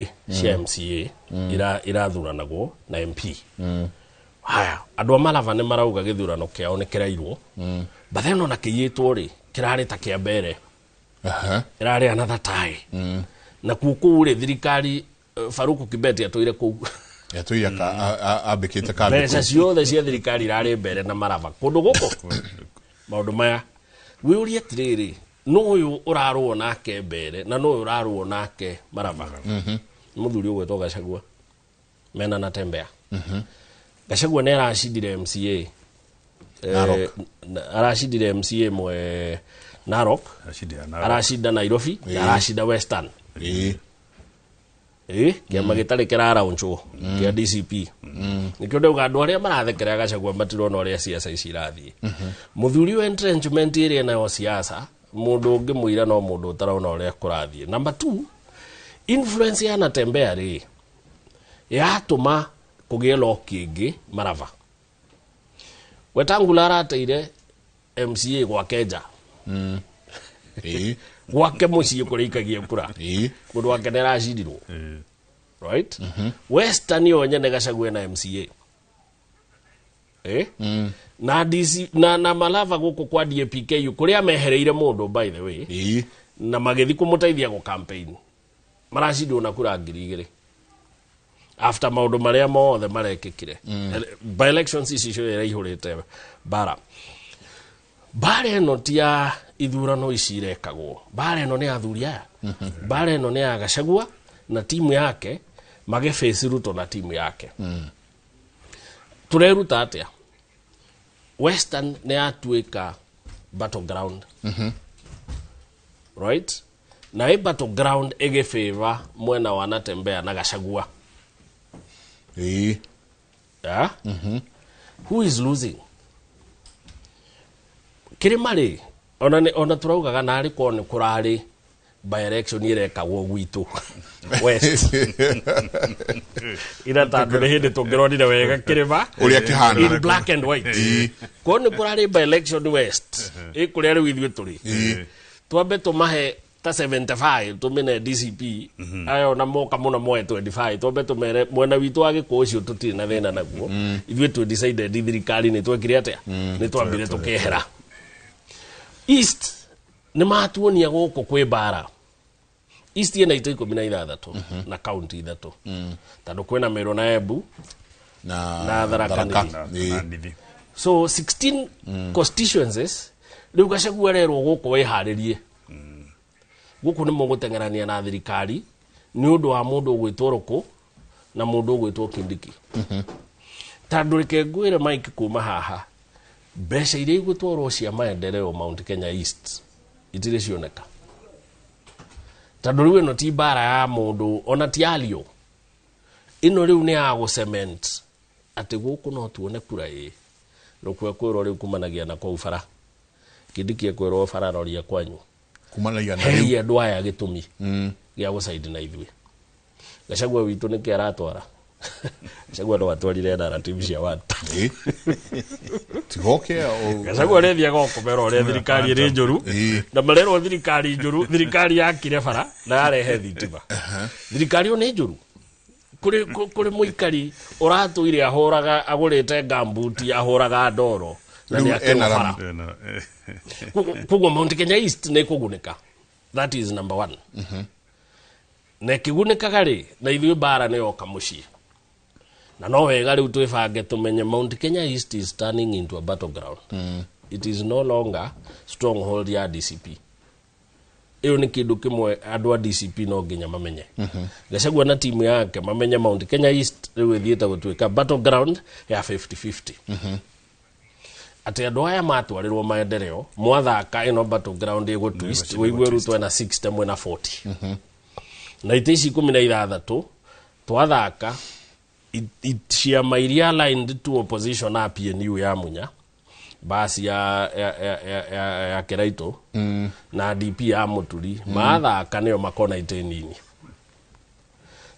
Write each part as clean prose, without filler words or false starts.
Cia MCA irathuranagwo na MP. Haya, andũ a Malava nĩ marauga gĩthurano kĩao nĩ kĩrairwo, but then ona kĩiyĩtwo rĩ, kĩrarĩ ta kĩa mbere. Ĩrarĩ another tie na kuo kũu rĩ, thirikari, Faruku Kibeti atũire kũu. Yatũire ambĩkĩte kambĩ Mbeca kũu. Ciothe cia thirikari irarĩ mbere na Marava kũndũ gũkũ. Maũndũ maya wĩũrie atĩrĩrĩ, nũ ũyũ ũrarũo nake mbere na nũ ũyũ ũrarũo nake Marava? Nĩ mũthuri ũgwĩtwo Gachagua mena Natembea. Gachagua nĩ aracindire MCA. Narok. Aracindire MCA mwe Narok. Aracindira Narok. Aracinda Nairobi na aracinda Western. Kĩama gĩtarĩ kĩraraunchwo kĩa DCP nĩkĩo ndauga andũ arĩa marathekerera Gachagua matirona ũrĩa ciaca ici irathiĩ. Mũthuri wa entrenchment ĩrĩa nayo siasa, mũndũ ũngĩ mũira no mũndũ ũtarona ũrĩa kũrathiĩ. Number two, influence ya Natembea rĩ, yatũma kũgĩe lock ĩngĩ Marava. Wetangula arateire MCA gwake nja, gwake mũciĩ kũrĩa ikagia kura. Mũndũ wake nĩ aracindirwo. Right, Western yo nyene Gachagua na MCA, na DC na Malava gũkũ kwa DAPKU kũrĩa mehereire mũndũ, by the way, na magĩthiĩ kũmũteithia gũ campaign, maracindwo na kura 2000 after maũndũ marĩa mothe marekĩkire. By elections ici cio iraihũrĩte bara. Bara ĩno ti ya ithurano ici irekagwo, bara ĩno nĩ ya athuri aya, bara ĩno nĩ ya Gachagua na timu yake magĩface Ruto na timu yake. Tũreruta atĩa? Western nĩ yatuĩka battleground, right? Na ĩ battleground ĩgĩfavor mwena wa Natembea na Gachagua. Yeah? Who is losing? Kĩrĩma rĩ, ona ona tũraugaga narĩ korwo nĩ kũrarĩ by election irekagwo gwitũ West ira, tondũ nĩ hĩndĩ tũngĩronire wega kĩrĩma Ũrĩa kĩhana. In black and white. Korwo nĩ kũrarĩ by election West ĩ kũrĩa rĩu ithuĩ tũrĩ, twambe tũmahe ta 75, tũmene DCP ayo na moka mũno moe 25, twambe tũmere mwena witũ wa gĩkũ ũcio tũtirĩ na thĩna naguo. Ithuĩ twĩ decided, thirikari nĩ twekire atĩa, nĩ twambire tũkehera. East nĩ matuonia gũkũ kwĩ mbara. East ĩna itĩ 16 na kaunti ithatũ, tondũ kwĩna Meru na Embu na na Tharaka Tharaka. Nithi. Na Nithi. So 16 constituencies. Rĩu Gachagua arerwo gũkũ wĩharĩrie, gũkũ nĩ mũgũteng'erania na thirikari nĩ ũndũ wa mũndũ ũgwĩtwo Rũkũ na mũndũ ũgwĩtwo Kindiki. Tondũ reke ngwĩre Mike, kuma haha mbeca iria igũtwarwo cia maendeleo Mount Kenya East itirĩ cioneka, tondũ rĩu ĩno ti mbara ya mũndũ ona ti ario ĩno, rĩu nĩ ya gũ cement atĩ gũkũ no tuone kura. Ĩ rũkwe kwĩrwo rĩu kumanagia na kũu bara, Kindiki ekwĩrwo bara roria kwanyu. Kumanagia na rĩu. Hei andũ aya gĩtũmi gĩa gũcaidi na ithuĩ. Gachagua witũ nĩkĩ aratwara? Gachagua no atwarire narrative cia watu. Tigoke Gachagua arĩthiaga o kũmera ũrĩa thirikari ĩrĩ njũru. Na marerwo thirikari njũru, thirikari yakire bara na yarehe thitima, thirikari ĩyo nĩ njũru. Kũrĩ mũikari ũratũire ahũraga, agũrĩte gambuti, ahũraga ndoro na Rĩu nĩ akĩrwo ena bara. ramu. Koguo Mount Kenya East nĩ kũgunĩka, that is number one. Na ĩkĩgunĩkaga rĩ, na ithuĩ mbara nĩ yoka mũciĩ, na no wega rĩu twĩbange tũmenye Mount Kenya East is turning into a battleground. It is no longer stronghold ya DCP. Ĩyo nĩ kĩndũ kĩmwe andũ a DCP no nginya mamenye. Gachagua na timu yake mamenye Mount Kenya East rĩu ĩthiĩte gũtuĩka battleground ya 50-50, atĩ andũ aya matwarĩrwo maendeleo mwathaka ĩno battleground ĩgũ twist, wĩigue Ruto ena 60, mwena 40, na itĩ ici 16 twathaka ciama iria aligned to opposition na PNU ya Munya basi ya Kiraito na DP ya Muturi mathaka nĩo makona itĩ nini,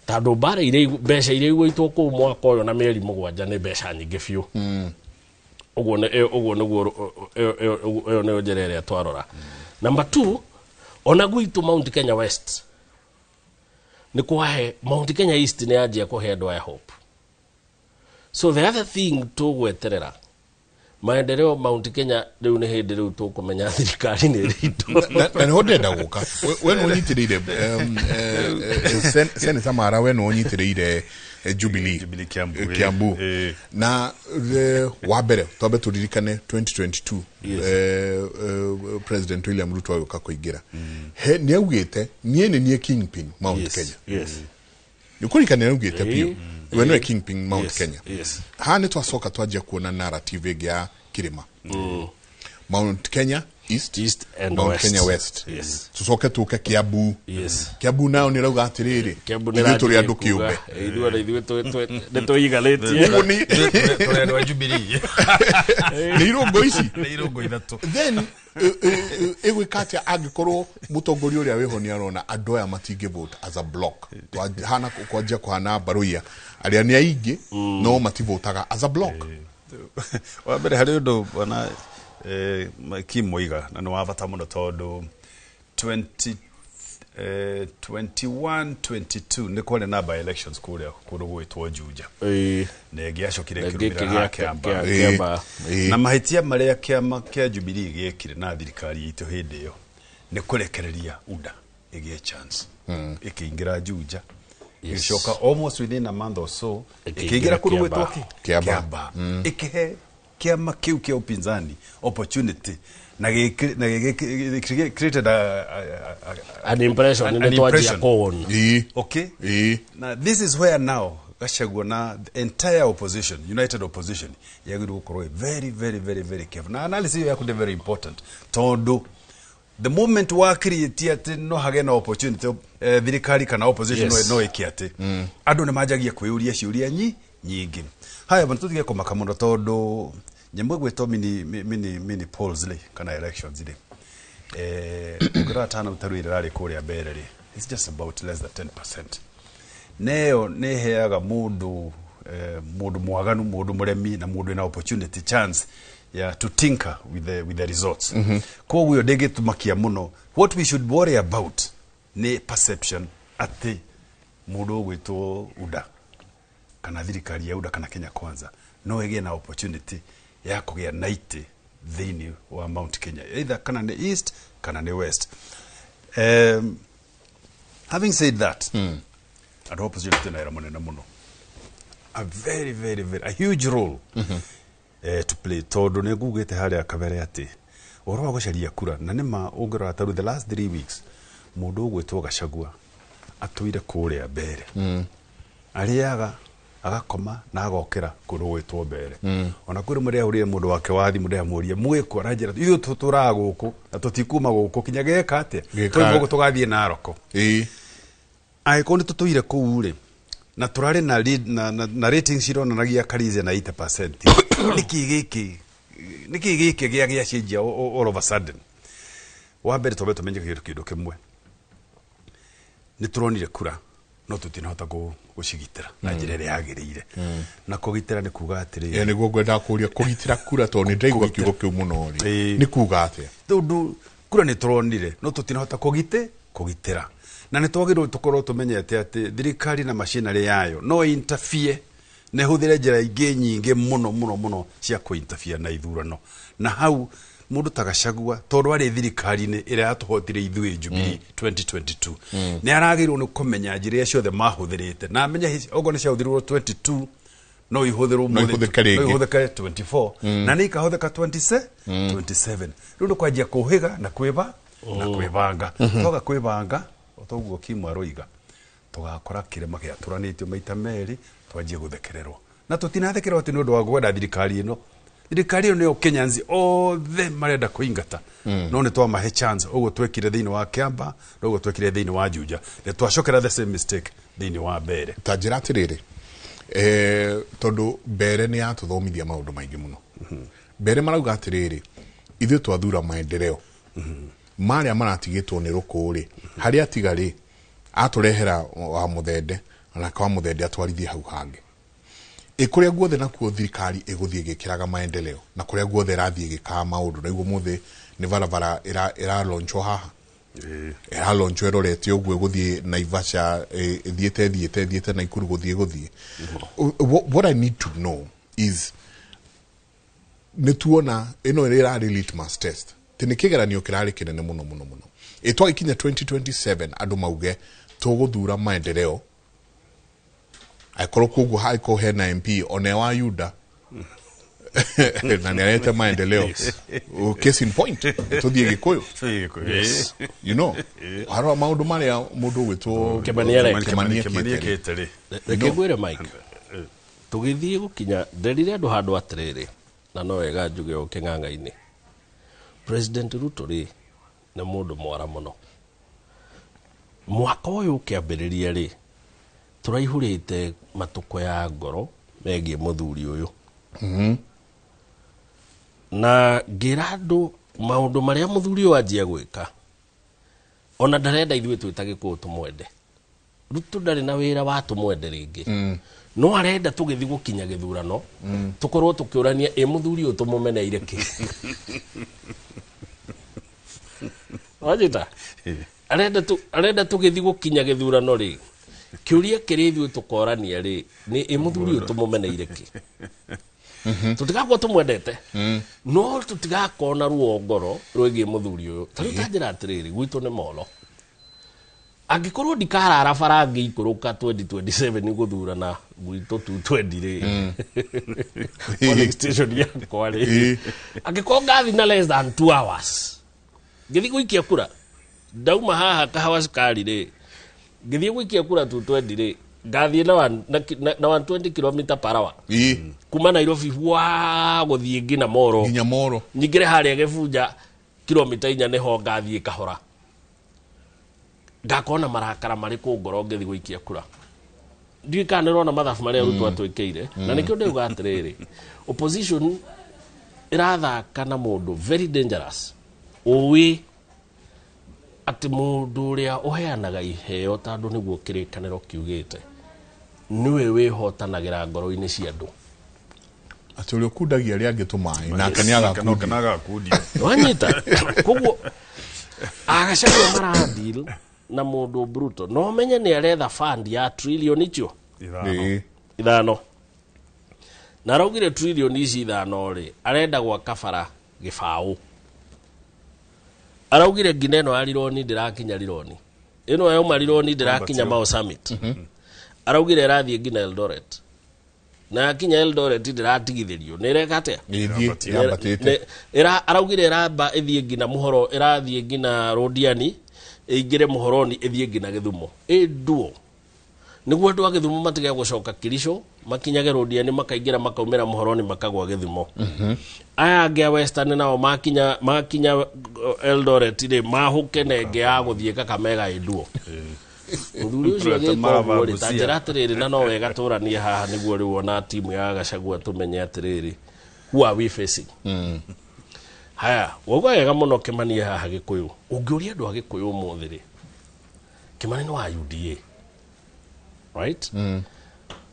tondũ mbara iria mbeca iria igũitwo kũu mwaka ũyũ na mĩeri 7 nĩ mbeca nyingĩ biũ. Ũguo nĩguo ĩyo nĩyo njĩra ĩrĩa twarora. Number two, ona gwitũ Mount Kenya West Nĩ kwahe Mount Kenya East nĩ yanjia kũhe andũ aya hope. So the other thing tũgweterera maendeleo Mount Kenya rĩu nĩ hĩndĩ rĩu tũkũmenya thirikari nĩ ĩrĩitũ. Na nĩho ndĩrenda gũka. We nĩ ũnyitĩrĩire Senator Mara, we nĩ ũnyitĩrĩire Jubilee. Jubilee Kiambu, Kiambu. Na wa mbere twambe tũririkane 2022. Yes. President William Ruto agĩũka kũingĩra, he nĩ augĩte niĩ nĩ niĩ kingpin Mount Kenya. Nĩ kũririkana nĩ augĩte biũ we nĩwe kingpin Mount Kenya. Haha nĩ twacoka twanjia kuona narrative ĩngĩ ya kĩrĩma, Mount Kenya East, East and Mount West. Kenya West. Tucoke tũke Kiambu. Kiambu nayo nĩ rauga atĩrĩrĩ, Kiambu nĩ ithuĩ tũrĩ andũ ĩranjia kuga, kĩũmbe. Ithuĩ ona ithuĩ nĩ twĩiganĩtie. Ũguo nĩ Tũrĩ andũ a Jubilee. Nĩ irũngo ici. Nĩ irũngo ithatũ. Then ĩgwĩka atĩa angĩkorwo mũtongoria ũrĩa wĩho nĩ arona andũ aya matingĩ vote as a block? Hana kwanjia kũhana Baruia arĩa nĩ aingĩ no mativotaga as a block. Wa mbere harĩ ũndũ bwana Kim Muiga na nĩ wa bata mũno tondũ 20 21 22 nĩ kwarĩ na by elections kũrĩa kũndũ gwĩtwo Juja na ĩngĩ yacokire Na ĩngĩ ĩkĩrũmĩrĩra haha ĩkĩgĩa Kĩambaa. Kĩambaa. Na mahĩtia marĩa kĩama kĩa Jubilee gĩekire na thirikari itũ hĩndĩ ĩyo nĩ kũrekereria UDA ĩgĩe chance, ĩkĩingĩra Juja, ĩgĩcoka almost within a month or so ĩkĩingĩra ĩkĩingĩra kũndũ Kĩambaa. gwĩtwo kĩ? Kĩambaa. Kĩambaa. Ĩkĩhe kĩama kĩu kĩa upinzani opportunity na created An impression an nĩ twanjia impression. kuona. Okay. Now this is where now Gachagua na the entire opposition, united opposition, yagĩrĩirwo gũkorwo very very very very careful. Na analysis ĩyo yaku nĩ very important tondũ the moment wa create atĩ no hagĩe na opportunity, thirikari kana opposition no ĩke atĩ andũ nĩ manjagia kwĩyũria ciũria nyingĩ. Haya bana, tũtige kũmaka mũno tondũ nyamũ ĩgwĩtwo mini polls rĩ kana elections rĩ, ũngĩrora tano ta rĩu ĩrĩa ĩrarĩ kũrĩa mbere rĩ, it's just about less than 10%. Neyo nĩ ĩheaga mũndũ mũndũ mwaganu, mũndũ mũremi na mũndũ wĩna opportunity chance ya to tinker with the results. Koguo ĩyo ndĩngĩtũmakia mũno. What we should worry about nĩ perception atĩ mũndũ ũgwĩtwo UDA kana thirikari ya UDA kana Kenya Kwanza no ĩgĩe na opportunity ya kũgĩa na itĩ thĩinĩ wa Mount Kenya, either kana nĩ East kana nĩ West. Having said that, andũ a opposition twĩna wĩra mũnene mũno, a very very very a huge role to play, tondũ nĩ ngugĩte harĩa kabere atĩ ũhoro wa gũcaria kura na nĩma ũngĩrora ta rĩu the last 3 weeks mũndũ ũgwĩtwo Gachagua atũire kũrĩa mbere, arĩaga, agakoma na agokĩra kũndũ gwĩtwo mbere. Ona kwĩ rĩmwe ndĩrahũrire mũndũ wake wa thimũ ndĩramũria mwĩkũ, aranjĩra ithuĩ tũtũraga gũkũ na tũtikuma gũkũ kinya geka atĩa. Twauma gũkũ tũgathiĩ Naroko. Angĩkorwo nĩ tũtũire kũu rĩ na tũrarĩ na, na ratings ironanagia Karisia na 80%, nĩkĩ gĩkĩ gĩacenjia all of a sudden? Wa mbere twambe tũmenye kĩndũ kĩmwe, nĩ tũronire kura no tũtinahota gũcigitĩra na njĩra ĩrĩa yagĩrĩire. Na kũgitĩra nĩ kuga atĩrĩrĩ, Nĩguo ngwendaga kũria, kũgitĩra kura, tondũ nĩ ndaigua kiugo kĩu mũno rĩ, nĩ kuga atĩa? Tondũ kura nĩ tũronire no tũtinahota kũgitĩra, na nĩ twagĩrĩirwo tũkorwo tũmenyete atĩ thirikari na machinery yayo no interfere na ĩhũthĩre njĩra ingĩ nyingĩ mũno mũno mũno cia kũ-interfere na ithurano. Na hau mũndũ ta Gachagua, tondũ arĩ thirikari-inĩ ĩrĩa yatũhotire ithuĩ Jubilee 2022, nĩ aragĩrĩirwo nĩ kũmenya njĩra iria ciothe mahũthĩrĩte na amenye okorwo nĩ ciahũthĩrirwo 22 no ihũthĩrwo No ũmũthĩ, ihũthĩke rĩngĩ. no ihũthĩke 24 na nĩ ikahũthĩka 27 27. Rĩu nĩ kwanjia kũhĩga na kwĩba na kwĩbanga. Twaga kwĩbanga o ta ũguo Kim aroiga, tũgakora kĩrĩma gĩatũranĩtio maita merĩ, twanjie gũthekererwo. Na tũtinathekererwo atĩ nĩ ũndũ wa kwenda thirikari ĩno. Thirikari ĩno nĩyo Kenyans othe marenda kũingata, no nĩ twamahe chance. Ũguo twekire thĩinĩ wa Kiambaa na ũguo twekire thĩinĩ wa Juja, nĩ twacokera the same mistake thĩinĩ wa Mbere. Ta njĩra atĩrĩrĩ, tondũ mbere nĩ yatũthomithia maũndũ maingĩ mũno. Mbere marauga atĩrĩrĩ, ithuĩ twathura maendeleo marĩa maratigĩtwo nĩ rũkũ rĩ, harĩa atiga rĩ atũrehera wa mũthende onake wa mũthende atwarithie hau hangĩ. Ĩ kũrĩa guothe nakuo thirikari ĩgũthiĩ ĩgĩkĩraga maendeleo na kũrĩa guothe ĩrathiĩ ĩgĩkaga maũndũ, naiguo mũthĩ nĩ barabara ĩra launchwo haha. Ĩralonchwo ĩrorete ũguo ĩgũthiĩ Naivasha, ĩthiĩte ĩthiĩte ĩthiĩte Naikuru gũthiĩ gũthiĩ. What I need to know is, nĩ tuona ĩno ĩrarĩ litmus test, tĩ nĩ kĩgeranio kĩrarĩ kĩnene mũno mũno mũno. Ĩ twagĩkinya 2027, andũ mauge tũgũthura maendeleo, angĩkorwo koguo hangĩkorwo hena MP one wa Yuda na nĩ arete maendeleo. Case in point, tũthiĩ Gĩkũyũ. Yes. Harĩa maũndũ marĩa mũndũ ũgwĩtwo Kĩmani areka. Kĩmani Kĩmani ekĩte rĩ. ekĩte rĩ. Reke ngwĩre, Mike, tũgĩthiĩ gũkinya nderire andũ handũ atĩrĩrĩ, na no wega njuge o kĩng'ang'a-inĩ, President Ruto rĩ, nĩ mũndũ mwara mũno. Mwaka ũyũ ũkĩambĩrĩria rĩ, tũraihũrĩte matũkũ ya ngoro megiĩ mũthuri ũyũ, na ngĩra andũ maũndũ marĩa mũthuri ũyũ anjia gwĩka, ona ndarenda ithuĩ twĩta Gĩkũyũ tũmwende. Ruto ndarĩ na wĩra wa tũmwende rĩngĩ, no arenda tũgĩthiĩ gũkinya gĩthurano tũkorwo tũkĩũrania, ĩ mũthuri ũyũ tũmũmeneire kĩ? Wanyita? Arenda tũgĩthiĩ gũkinya gĩthurano rĩ, kĩũria kĩrĩa ithuĩ tũkorania rĩ, nĩ ĩ mũthuri ũyũ tũmũmeneire kĩ? Tũtigakorwo tũmwendete, no tũtigakorwo na ruo ngoro rwĩgiĩ mũthuri ũyũ. Ta rĩu ta njĩra atĩrĩrĩ, gwitũ nĩ moro, angĩkorwo ndikarara bara ngĩikũrũka 2027 gũthurana gwitũ 220 rĩ, polling station yakwa rĩ, angĩkorwo ngathi na less than 2 hours ngĩthiĩ gũikia kura, ndauma haha Kahawa Cukari rĩ, ngĩthiĩ gũikia kura 220 rĩ, ngathiĩ na 120 km per hour kuma Nairobi wa gũthiĩ nginya Moro. Nginya Moro. Nyingĩre harĩa Gĩbunja kilomita 4, nĩho ngathiĩ kahora, ngakorwo na marakara marĩkũ ngoro ngĩthiĩ gũikia kura? Ndiũĩ kana nĩũrona mathabu marĩa Ruto atwĩkĩire. Na nĩkĩo ndĩuga atĩrĩrĩ, opposition ĩrathaka na mũndũ very dangerous, ũĩ atĩ mũndũ ũrĩa ũheanaga iheo, tondũ nĩguo kĩrĩkanĩro kiugĩte, nĩwe wĩhotanagĩra ngoro-inĩ cia andũ. Atĩ ũrĩa ũkundagia arĩa angĩ tũmaĩ nake nĩ agakundio. Kana agakundio. Wanyita? Koguo Agacagua maradeal na mũndũ bruto, no menye nĩ aretha fund ya trillion icio 5. 5, na araugire trillion ici 5 rĩ, arenda gwaka bara gĩbaũ. Araugire nginya ĩno ya Rironi ndĩrakinya, Rironi ĩno yauma Rironi ndĩrakinya Mau Summit. Araugire ĩrathiĩ nginya Eldoret, na yakinya Eldoret ndĩratigithĩrio, nĩ ĩreka atĩa? Ĩthiĩ yambatĩte. Araugire ĩramba ĩthiĩ nginya mũhoro, ĩrathiĩ nginya Rũndiani, ĩingĩre Mũhoroni, ĩthiĩ nginya Gĩthumo, ĩnduo nĩguo andũ a Gĩthumo matige gũcoka Kirico, makinyage Rũndiani, makaingĩra, makaumĩra Mũhoroni, makagwa Gĩthumo. Aya angĩ a Western nao makinya Eldoret rĩ, mahũke nenge ya gũthiĩ Kakamega ĩnduo. Mũthuri ũcio agĩka ũguo rĩ, ta njĩra atĩrĩrĩ, na no wega tũranie haha nĩguo rĩu ona timu ya Gachagua tũmenye atĩrĩrĩ, who are we facing? Haya, wauga wega mũno Kĩmani haha Gĩkũyũ. Ũngĩũria andũ a Gĩkũyũ ũmũthĩ rĩ, Kĩmani nĩ wa UDA, right?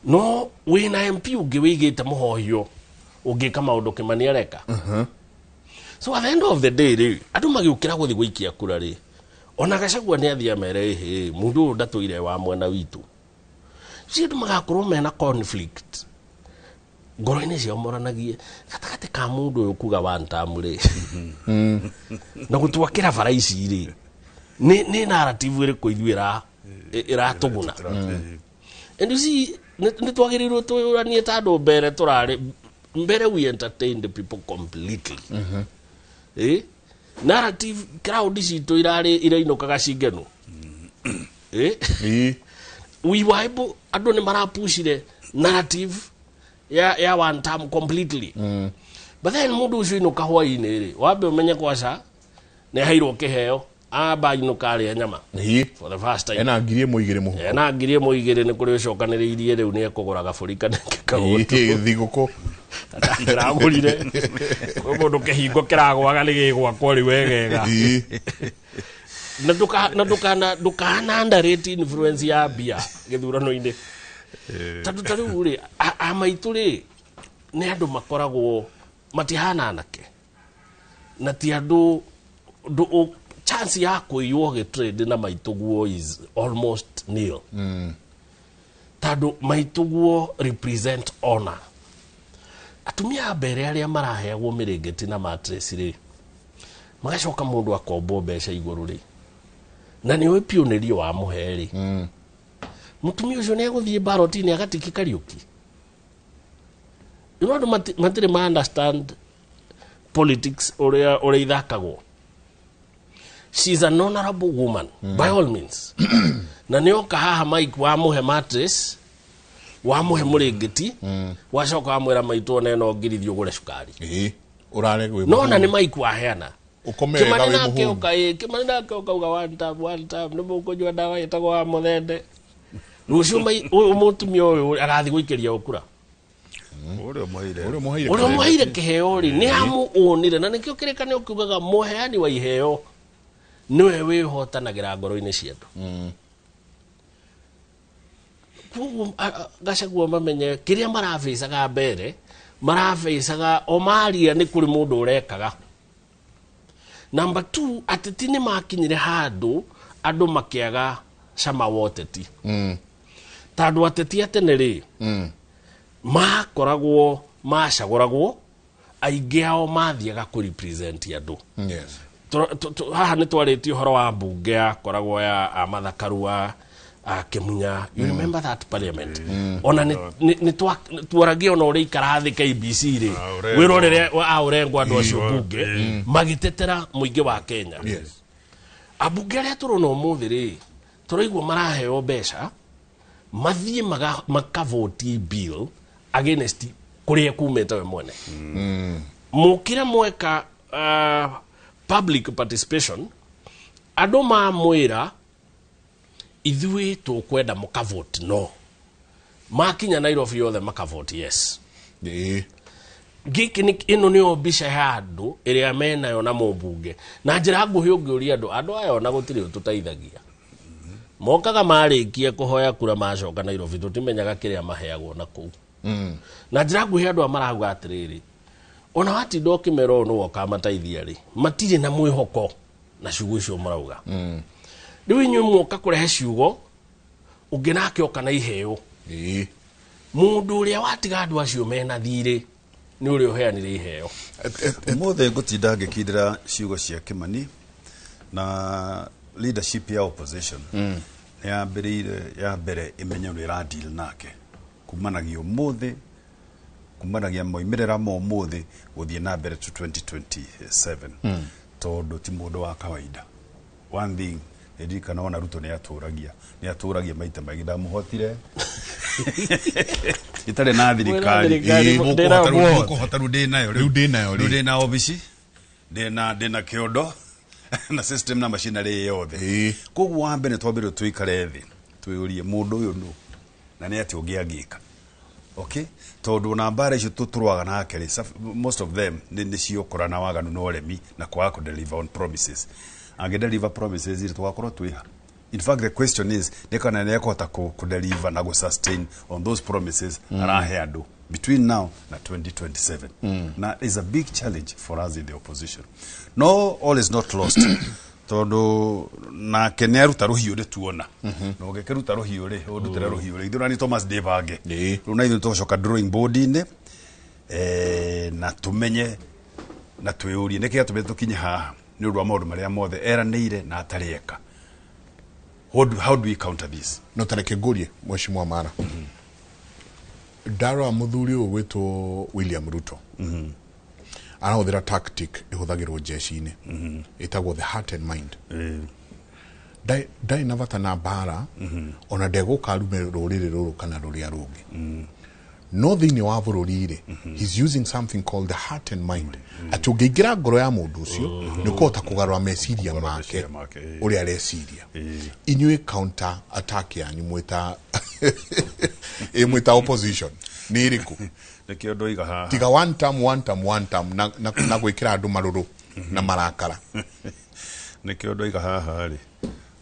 No wĩna MP ũngĩ wĩigĩte mũhohio ũngĩka maũndũ Kĩmani areka. So at the end of the day rĩ, andũ magĩũkĩra gũthiĩ gũikia kura rĩ, ona Gachagua nĩ athiĩ amere, ĩhĩ, mũndũ ũyũ ndatũire wa mwena witũ. Cio andũ magakorwo mena conflict ngoro-inĩ ciao, moranagie gatagatĩ ka mũndũ ũyũ kuga one term rĩ, na gũtwakĩra bara ici rĩ, nĩ narrative ĩrĩkũ ithuĩ ĩratũguna? And you see, nĩ twagĩrĩirwo twĩyũranie, tondũ mbere tũrarĩ mbere, we entertained the people completely. Narrative crowd citũ irarĩ irainũkaga cingenu. We were able, andũ nĩ marapushire narrative ya one term completely. But then mũndũ ũcio inũka hwainĩ rĩ, wambe ũmenye kwaca nĩ aheirwo kĩheo, amba inũka arĩa nyama for the first time. Ena 1,000 mũhuko. Ena 1,000 2, nĩ kũrĩ ũcokanĩrĩirie, rĩu nĩ ekũgũra gabũri kana kagoto. Thigũkũ. Ndĩragũrire kwĩ mũndũ kĩhingo kĩragwaga nĩ gĩgwakwo rĩu wegega. Na ndũkana underrate influence ya mbia gĩthurano-inĩ, tondũ ta rĩu rĩ, amaitũ rĩ, nĩ andũ makoragwo matihana anake, na ti andũ. Chance ya kũiywo gĩtrade na maitũguo is almost nil. Tondũ maitũguo represent honor. Atumia a mbere arĩa maraheagwo mĩrĩngĩti na mattress rĩ, magacoka mũndũ akombwo mbeca igũrũ rĩ, na nĩ ũĩ piũ nĩrio wamũhe rĩ, mũtumia ũcio nĩ egũthiĩ baroti-inĩ agatiki Kariũki. You know, andũ matirĩ ma understand politics ũrĩa ũrĩa ithakagwo. She's an honorable woman by all means, na nĩ oka haha Mike, wamũhe mattress, wamũhe mũrĩngĩti, wacoka wamwĩra, "Maitũ, ona ĩno ngiri, thiĩ ũgũre cukari." Ĩĩ, ũrare gwĩ No na nĩ Mike waheana. Ũkome wega. Kĩmani Wĩ nake mũhũnu. ũka, ĩ Kĩmani nake ũkauga, "One time, one time, nĩ mũkũnyua ndawa ĩtagwo wa mũthende." Rũciũ ũyũ mũtumia ũyũ agathiĩ gũikĩria ũkura. Ũrĩa ũmũheire. Ũrĩa ũmũheire. Ũrĩa ũmũheire kĩheo rĩ, nĩ amũũnire, na nĩkĩo kĩrĩkanĩro kiugaga mũheani wa iheo nĩwe wĩhotanagĩra ngoro-inĩ cia andũ. Koguo Gachagua mamenye kĩrĩa marabĩcaga mbere, marabĩcaga o maria nĩ kũrĩ mũndũ ũrekaga. Number two, ateti nĩ makinyire handũ andũ makĩaga cama wa ũteti, tondũ ateti a tene rĩ, makoragwo macagũragwo, aingĩ ao mathiaga kũ represent andũ. Haha nĩ twarĩtie ũhoro wa mbunge yakoragwo ya a Martha Karua, a Kĩmunya. You remember that parliament? Ona nĩ tuoragia ona ũrĩa ikara thĩ KBC rĩ, Ah, Ũrengo. wĩrorere a Ũrengo, andũ acio mbunge magĩtetera mũingĩ wa Kenya. Ambunge arĩa tũrona ũmũthĩ rĩ, tũraigua maraheo mbeca mathiĩ makavoti bill against kũrĩa kumĩte we mwene. Mũkire mweka public participation, andũ mamwĩra, "Ithuĩ tũkwenda mũkavote no," makinya Nairobi yothe makavote yes. Gĩkĩ nĩ ĩno nĩyo mbica ya andũ ĩrĩa menayo na mũmbunge. Na njĩra nguhĩ, ũngĩũria andũ, andũ aya ona gũtirĩ ũtũteithagia. Mokaga marĩkia kũhoya kura, macoka Nairobi, tũtimenyaga kĩrĩa maheagwo na kũu. Na njĩra nguhĩ, andũ aya marauga atĩrĩrĩ, ona watinda ũkĩmera ũũ nĩwe ũkamateithia rĩ, matirĩ na mwĩhoko na ciugo icio mũrauga. Rĩu inyuĩ muoka kũrehe ciugo, ũngĩ nake oka na iheo. Mũndũ ũrĩa watiga andũ acio mena thirĩ nĩ ũrĩa ũheanire iheo. Ũmũthĩ ngũtinda ngĩkindĩra ciugo cia Kĩmani na leadership ya opposition nĩ yambĩrĩire ya mbere ĩmenye ũrĩa ĩra deal nake kumanagia ũmũthĩ, kumanagia moimĩrĩra ma ũmũthĩ gũthiĩ na mbere to 2027, tondũ ti mũndũ wa kawaida. One thing nĩndirikana, ona Ruto nĩ atũragia maita maingĩ, ndamũhotire itarĩ na thirikari. Thirikari, Mũkũhota ndĩna rĩu, mũkũhota rĩu ndĩ nayo. Rĩu ndĩ nayo rĩ. Rĩu ndĩ na obici, ndĩ na kĩondo na system na machinery yothe. Koguo wa mbere twambĩrĩrie tũikare thĩ twĩyũrie mũndũ ũyũ nũ na nĩ atĩ ũngĩ angĩka. Okay, tondũ ona mbara icio tũtũrwaga nake rĩ, most of them nĩ ciokora na waganu na ũremi na kwaga kũ deliver on promises. Angĩ deliver promises rĩ, tũgakorwo twĩha. In fact, the question is nĩ kana nĩ ekũhota kũ deliver na gũ sustain on those promises arahe andũ between now na 2027, na is a big challenge for us in the opposition. No, all is not lost, tondũ nake nĩ aruta rũhiũ nĩ tuona, na ũngĩkĩruta rũhiũ rĩ, ũndutĩre rũhiũ rĩ, ithuĩ nani Thomas Ndĩbange. Rĩu na ithuĩ tũgũcoka drawing board-inĩ, na tũmenye na twĩyũrie nĩkĩ gĩatũmire tũkinye haha nĩ ũndũ wa maũndũ marĩa mothe eranĩire na atarĩ eka. How do we counter this? No tareke ngũrie, mheshimiwa Mara, ndarora mũthuri ũyũ gwĩtwo William Ruto arahũthĩra tactic ĩhũthagĩrwo jeshi-inĩ ĩtagwo the heart and mind. Ndarĩ na bata na mbara, ona ndegũka arume rũrĩrĩ rũrũ kana rũrĩa rũngĩ, no thĩinĩ wa bũrũri rĩ, he's using something called the heart and mind, atĩ ũngĩingĩra ngoro ya mũndũ ũcio nĩ ũkũhota kũgarũra meciria make. Meciria make, ĩĩ. Ũrĩa areciria. Inyuĩ counter attack yanyu mwĩta ĩ mwĩta opposition nĩ ĩrĩkũ? Nĩkĩo ndoiga haha. Tiga one term, one term, one term, na gwĩkĩra andũ marũrũ na marakara. Nĩkĩo ndoiga haha rĩ,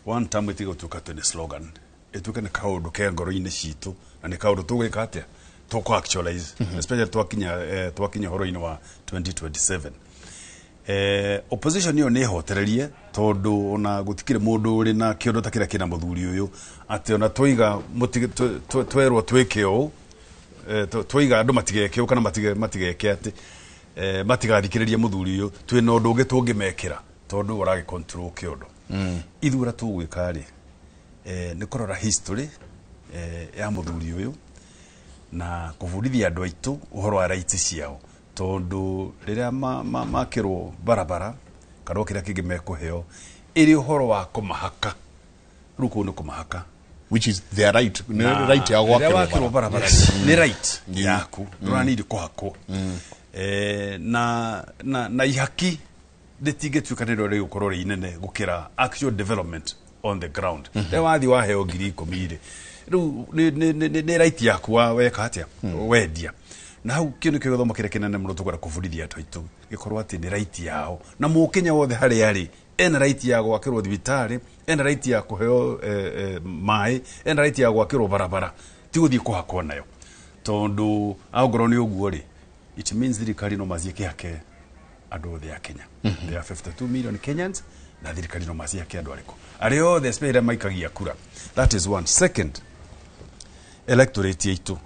one term ĩtige gũtuĩka atĩ nĩ slogan, ĩtuĩke nĩ kaũndũ ke ngoro-inĩ citũ na nĩ kaũndũ tũgwĩka atĩa, tũkũ actualize, especially twakinya, twakinya ũhoro-inĩ wa 2027. Opposition ĩyo nĩ ĩhotererie tondũ ona gũtikĩrĩ mũndũ ũrĩ na kĩondo ta kĩrĩa kĩna mũthuri ũyũ, atĩ ona twaiga twerwo twĩke ũũ, twaiga andũ matigeke ũũ kana matigeke atĩ matigathikĩrĩrie mũthuri ũyũ, twĩna ũndũ ũngĩ tũngĩmekĩra tondũ ũragĩ control kĩondo. Ithuĩ ũrĩa tũgwĩka rĩ, nĩ kũrora history ya mũthuri ũyũ na kũbundithia andũ aitũ ũhoro wa rights ciao, tondũ rĩrĩa makĩrwo barabara kana o kĩrĩa kĩngĩ mekũheo ĩrĩ ũhoro wa kũmahaka, rĩu kũu nĩ kũmahaka, which is their right, nĩ right ya rĩrĩa gwakĩrwo wakĩrwo bara. barabara nĩ right yaku, ndũranindi kũhakwo. Na ihaki rĩtingĩtuĩka nĩrĩo rĩgũkorwo rĩ inene gũkĩra actual development on the ground. Rĩrĩa wathiĩ waheo 10,000 rĩ, rĩu nĩ right yaku weka atĩa wendia. Na hau kĩu nĩkĩo gĩthomo kĩrĩa kĩnene mũno tũkwenda kũbundithia andũ aitũ, gĩkorwo atĩ nĩ right yao, na mũkenya wothe harĩa arĩ ena right ya gwakĩrwo thibitarĩ, ena right ya kũheo maĩ, ena right ya gwakĩrwo barabara, ti gũthiĩ kũhakwo nayo. Tondũ angorwo nĩ ũguo rĩ, it means thirikari no maciĩ kĩhake andũ othe a Kenya. There are 52 million Kenyans, na thirikari no maciake andũ arĩkũ arĩa othe, especially arĩa maikagia kura. That is one. Second, electorate itũ,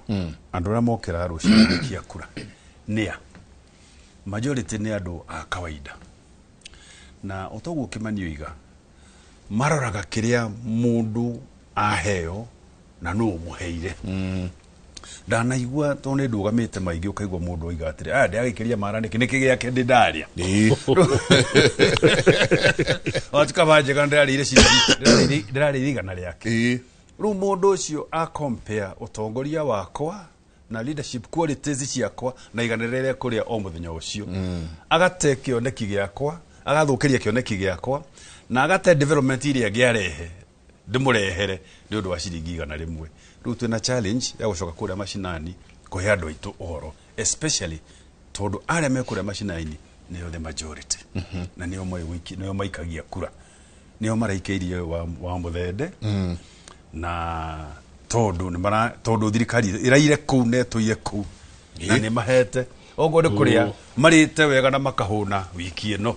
andũ arĩa mokĩraga rũcinĩ gũikia kura nĩa majority nĩ andũ a kawaida, na otoguo Kĩmani oiga, maroraga kĩrĩa mũndũ aheo na nũ ũmũheire. Ndanaigua tondũ nĩ ndũgamĩte maingĩ, ũkaigua mũndũ oiga atĩrĩ, aya ndĩagĩikĩria mara nĩkĩ, nĩkĩ gĩake ndĩ ndarĩa. Watukaba njega, ndĩrarĩire ciringi, ndĩrarĩire 100 rĩake. Rĩu mũndũ ũcio a compare ũtongoria wakwa na leadership qualities ciakwa na 100 rĩrĩa kũrĩa o mũthenya ũcio, agate kĩoneki gĩakwa, agathũkĩria kĩoneki gĩakwa, na agate development iria angĩarehe ndĩmũrehere nĩ ũndũ wa ciringi 100. Rĩu twĩna challenge ya gũcoka kũrĩa macinani kũhe andũ aitũ ũhoro, especially tondũ arĩa me kũrĩa macinani nĩo the majority, na nĩo nĩo maikagia kura, nĩo maraikĩirie wa mũthende, na tondũ nĩ mara tondũ thirikari ĩraire kũu na ĩtũire kũu na nĩ mahete oguo nĩ kũrĩa marĩte wega na makahũna wiki ĩno.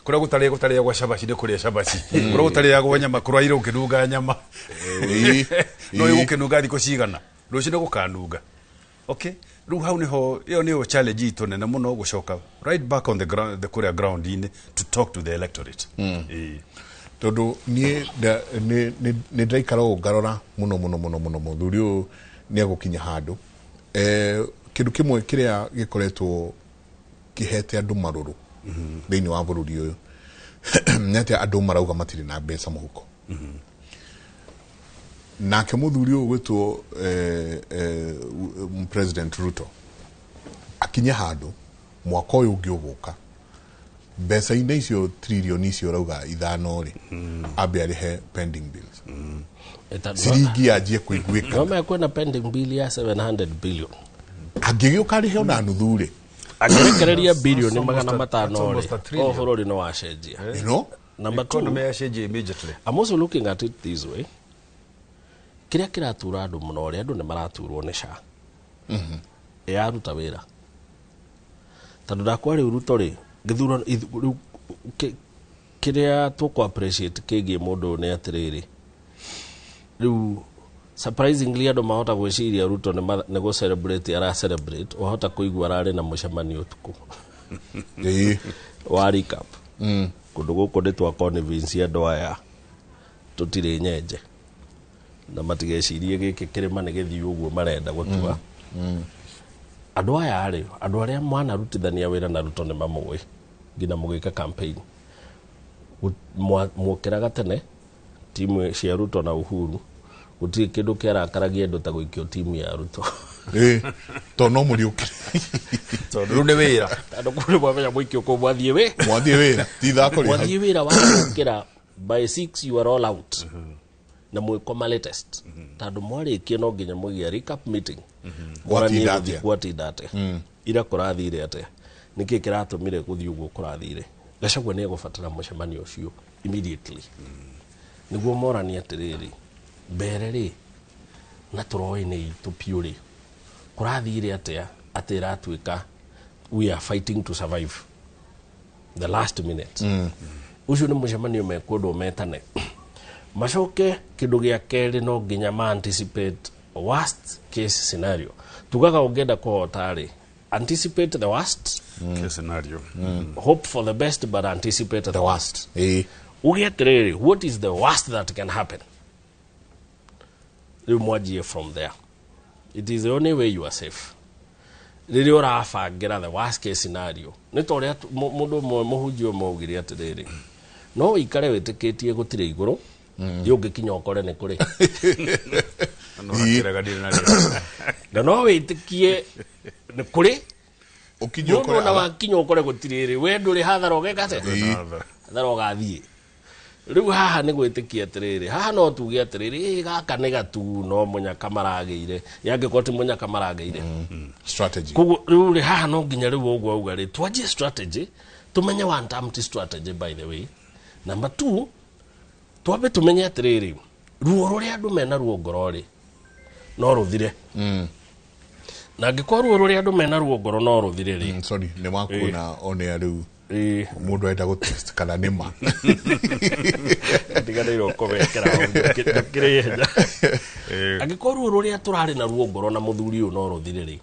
Kũrĩa gũtarĩagwo cabaci nĩ kũrĩa cabaci, kũrĩa gũtarĩagwo nyama kũraire ũkĩnunga nyama, no ĩgũkĩnunga thikũ cigana, rũciũ nĩ gũkanunga. Okay, rĩu hau nĩho ĩyo nĩyo challenge itũ nene mũno, gũcoka right back on the ground, the kũrĩa ground-inĩ, to talk to the electorate. Ĩĩ. Tondũ niĩ nĩ ndĩraikara ũũ ngarora mũno mũno mũno mũno, mũthuri ũyũ nĩ egũkinya handũ. Kĩndũ kĩmwe kĩrĩa gĩkoretwo kĩhete andũ marũrũ thĩinĩ wa bũrũri ũyũ nĩ atĩ andũ marauga matirĩ na mbeca mũhuko. Nake mũthuri ũyũ gwĩtwo President Ruto akinye handũ mwaka ũyũ ũngĩ ũgũka, mbeca-inĩ icio tririoni icio ũrauga 5 rĩ, ambe arĩhe pending bills, ciringi yanjie kũiguĩka. No mekwĩna pending bill ya 700 billion. Angĩgĩũka arĩhe ona nuthu rĩ, angĩrekereria bilioni that's magana almost matano almost a rĩ, trillion. o bũrũri nĩ wacenjia. You know? Number two, Economy yacenjia immediately. I'm also looking at it this way. Kĩrĩa kĩratura andũ mũno rĩ, andũ nĩ maraturwo nĩ SHA. Yaruta wĩra. Tondũ ndakwa rĩu Ruto rĩ, gĩthurano rĩu kĩrĩa tũkũ appreciate kĩgiĩ mũndũ ũyũ nĩ atĩrĩrĩ, rĩu surprisingly andũ mahota gwĩciria Ruto nĩ gũ celebrate ara celebrate, wahota kũigua ararĩ na mũcemanio ũtukũ wa recap. Kũndũ gũkũ nĩ twa convince andũ aya tũtirĩ nyenje na matigecirie gĩkĩ kĩrĩma nĩ gĩthiĩ ũguo marenda gũtua. Andũ aya rĩ, andũ arĩa mwanarutithania wĩra na Ruto nĩ mamũĩ nginya mũgĩka campaign. Mwokĩraga tene timu cia Ruto na Uhuru, gũtirĩ kĩndũ kĩarakaragia andũ ta gũikio timu ya Ruto. Tondũ no mũriũkĩre. Tondũ rĩu nĩ wĩra. Andũ kũu nĩ mwamenya mũikio kũu mwathiĩ wĩ Mwathiĩ wĩra, ti ithako rĩ hau. Mwathiĩ wĩra wa gũkĩra by 6 you are all out. Na mwĩkoma latest. Tondũ mwarĩkia no nginya mũgĩe recap meeting. Gwatinda Mwaranie atĩa? gwatinda atĩa? Ira kũrathire atĩa? Nĩkĩ kĩratũmire gũthiĩ ũguo kũrathire? Gachagua nĩ egũbatara mũcemanio ũcio immediately. Nĩguo moranie atĩrĩrĩ, mbere rĩ, na tũroĩ nĩ itũ piũ rĩ, kũrathire atĩa atĩ ĩratuĩka we are fighting to survive. The last minute ũcio nĩ mũcemanio mekwendwo metane, macoke kĩndũ gĩa kerĩ no nginya ma anticipate worst case scenario. Tugaga ũngĩenda kũhota rĩ, anticipate the worst. Case scenario. Hope for the best but anticipate the worst. Uge atĩrĩrĩ, what is the worst that can happen? Rĩu mwanjie from there. It is the only way you are safe rĩrĩa ũrabangĩra the worst case scenario. Nĩ ta ũrĩa mũndũ ũmwe, mũhunjia ũmwe augire atĩrĩrĩ, no ũikare wĩtĩkĩtie gũtirĩ igũrũ, thiĩ ũngĩkinya ũkore nĩ kũrĩ. No hakĩraga ndirĩ na rĩo. Na no wĩtĩkie nĩ kũrĩ ũkinye mũndũ ũkore ona wakinya ũkore gũtirĩ rĩ, we ndũrĩ hathara ũgeka atĩa? Hathara ũgathiĩ. Rĩu haha nĩ gwĩtĩkia atĩrĩrĩ, haha no tuge atĩrĩrĩ, "Ĩ, gaka nĩ gatu no mũnyaka maragĩire yangĩkorwo ti mũnyaka maragĩire." Strategy. Koguo rĩu rĩ, haha no nginya rĩu ũguo auga rĩ, twanjie strategy, tumenye one term ti strategy. By the way, number two, twambe tumenye atĩrĩrĩ, ruo rũrĩa andũ mena ruo ngoro rĩ no rũthire, na angĩkorwo ruo rũrĩa andũ mena ruo ngoro no rũthire rĩ. Sorry, nĩ wakuona onea rĩu mũndũ arenda gũtest kana nĩ ma. Ndiganĩirwo kũmekĩra hau, ndũkĩrĩ ihenya. Angĩkorwo ruo rũrĩa tũrarĩ na ruo ngoro na mũthuri ũyũ no rũthire rĩ,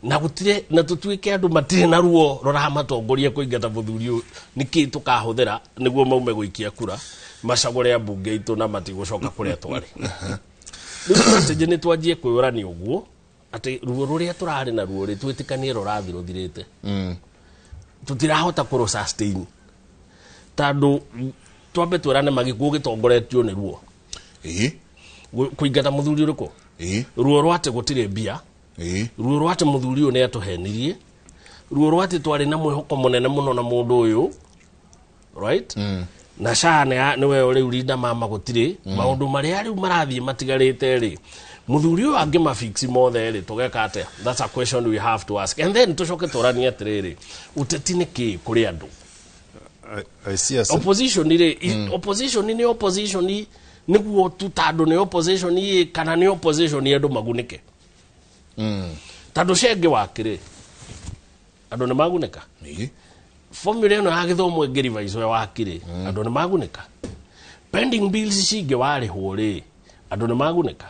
na gũtirĩ na tũtuĩke andũ matirĩ na ruo rũramatongoria kũingata mũthuri ũyũ, nĩkĩ tũkahũthĩra nĩguo maume gũikia kura macagũre ambunge aitũ na matigũcoka kũrĩa twarĩ? Rĩu strategy nĩ twanjie kwĩyũrania ũguo atĩ ruo rũrĩa tũrarĩ na ruo rĩ, twĩtĩkanie rũrathi rũthirĩte, tũtirahota kũrũ sustain, tondũ twambe twĩrane magĩkuũ gĩtongoretio nĩ ruo kũingata mũthuri ũrĩkũ, ruo rwa atĩ gũtirĩ mbia, ruo rwa atĩ mũthuri ũyũ nĩ atũhenirie, ruo rwa atĩ twarĩ na mwĩhoko mũnene mũno na mũndũ ũyũ, right? Na SHA nĩwe rĩu rinda mama gũtirĩ maũndũ marĩa rĩu marathiĩ matigarĩte rĩ, mũthuri ũyũ angĩmafix mothe rĩ, tũgeka atĩa? That's a question we have to ask, and then tũcoke tũranie atĩrĩrĩ, ũteti nĩ kĩ kũrĩ andũ? I see a Opposition rĩ, opposition nĩ opposition nĩguo tu tandũ nĩ opposition ĩ, kana nĩ opposition andũ magunĩke? Tandũ cenge wakĩrĩ andũ nĩ magunĩka. Formula ĩno ya gĩthomo ĩngĩrivaicwo wakĩrĩ andũ nĩ magunĩka. Pending bills cingĩ warĩhwo rĩ, andũ nĩ magunĩka.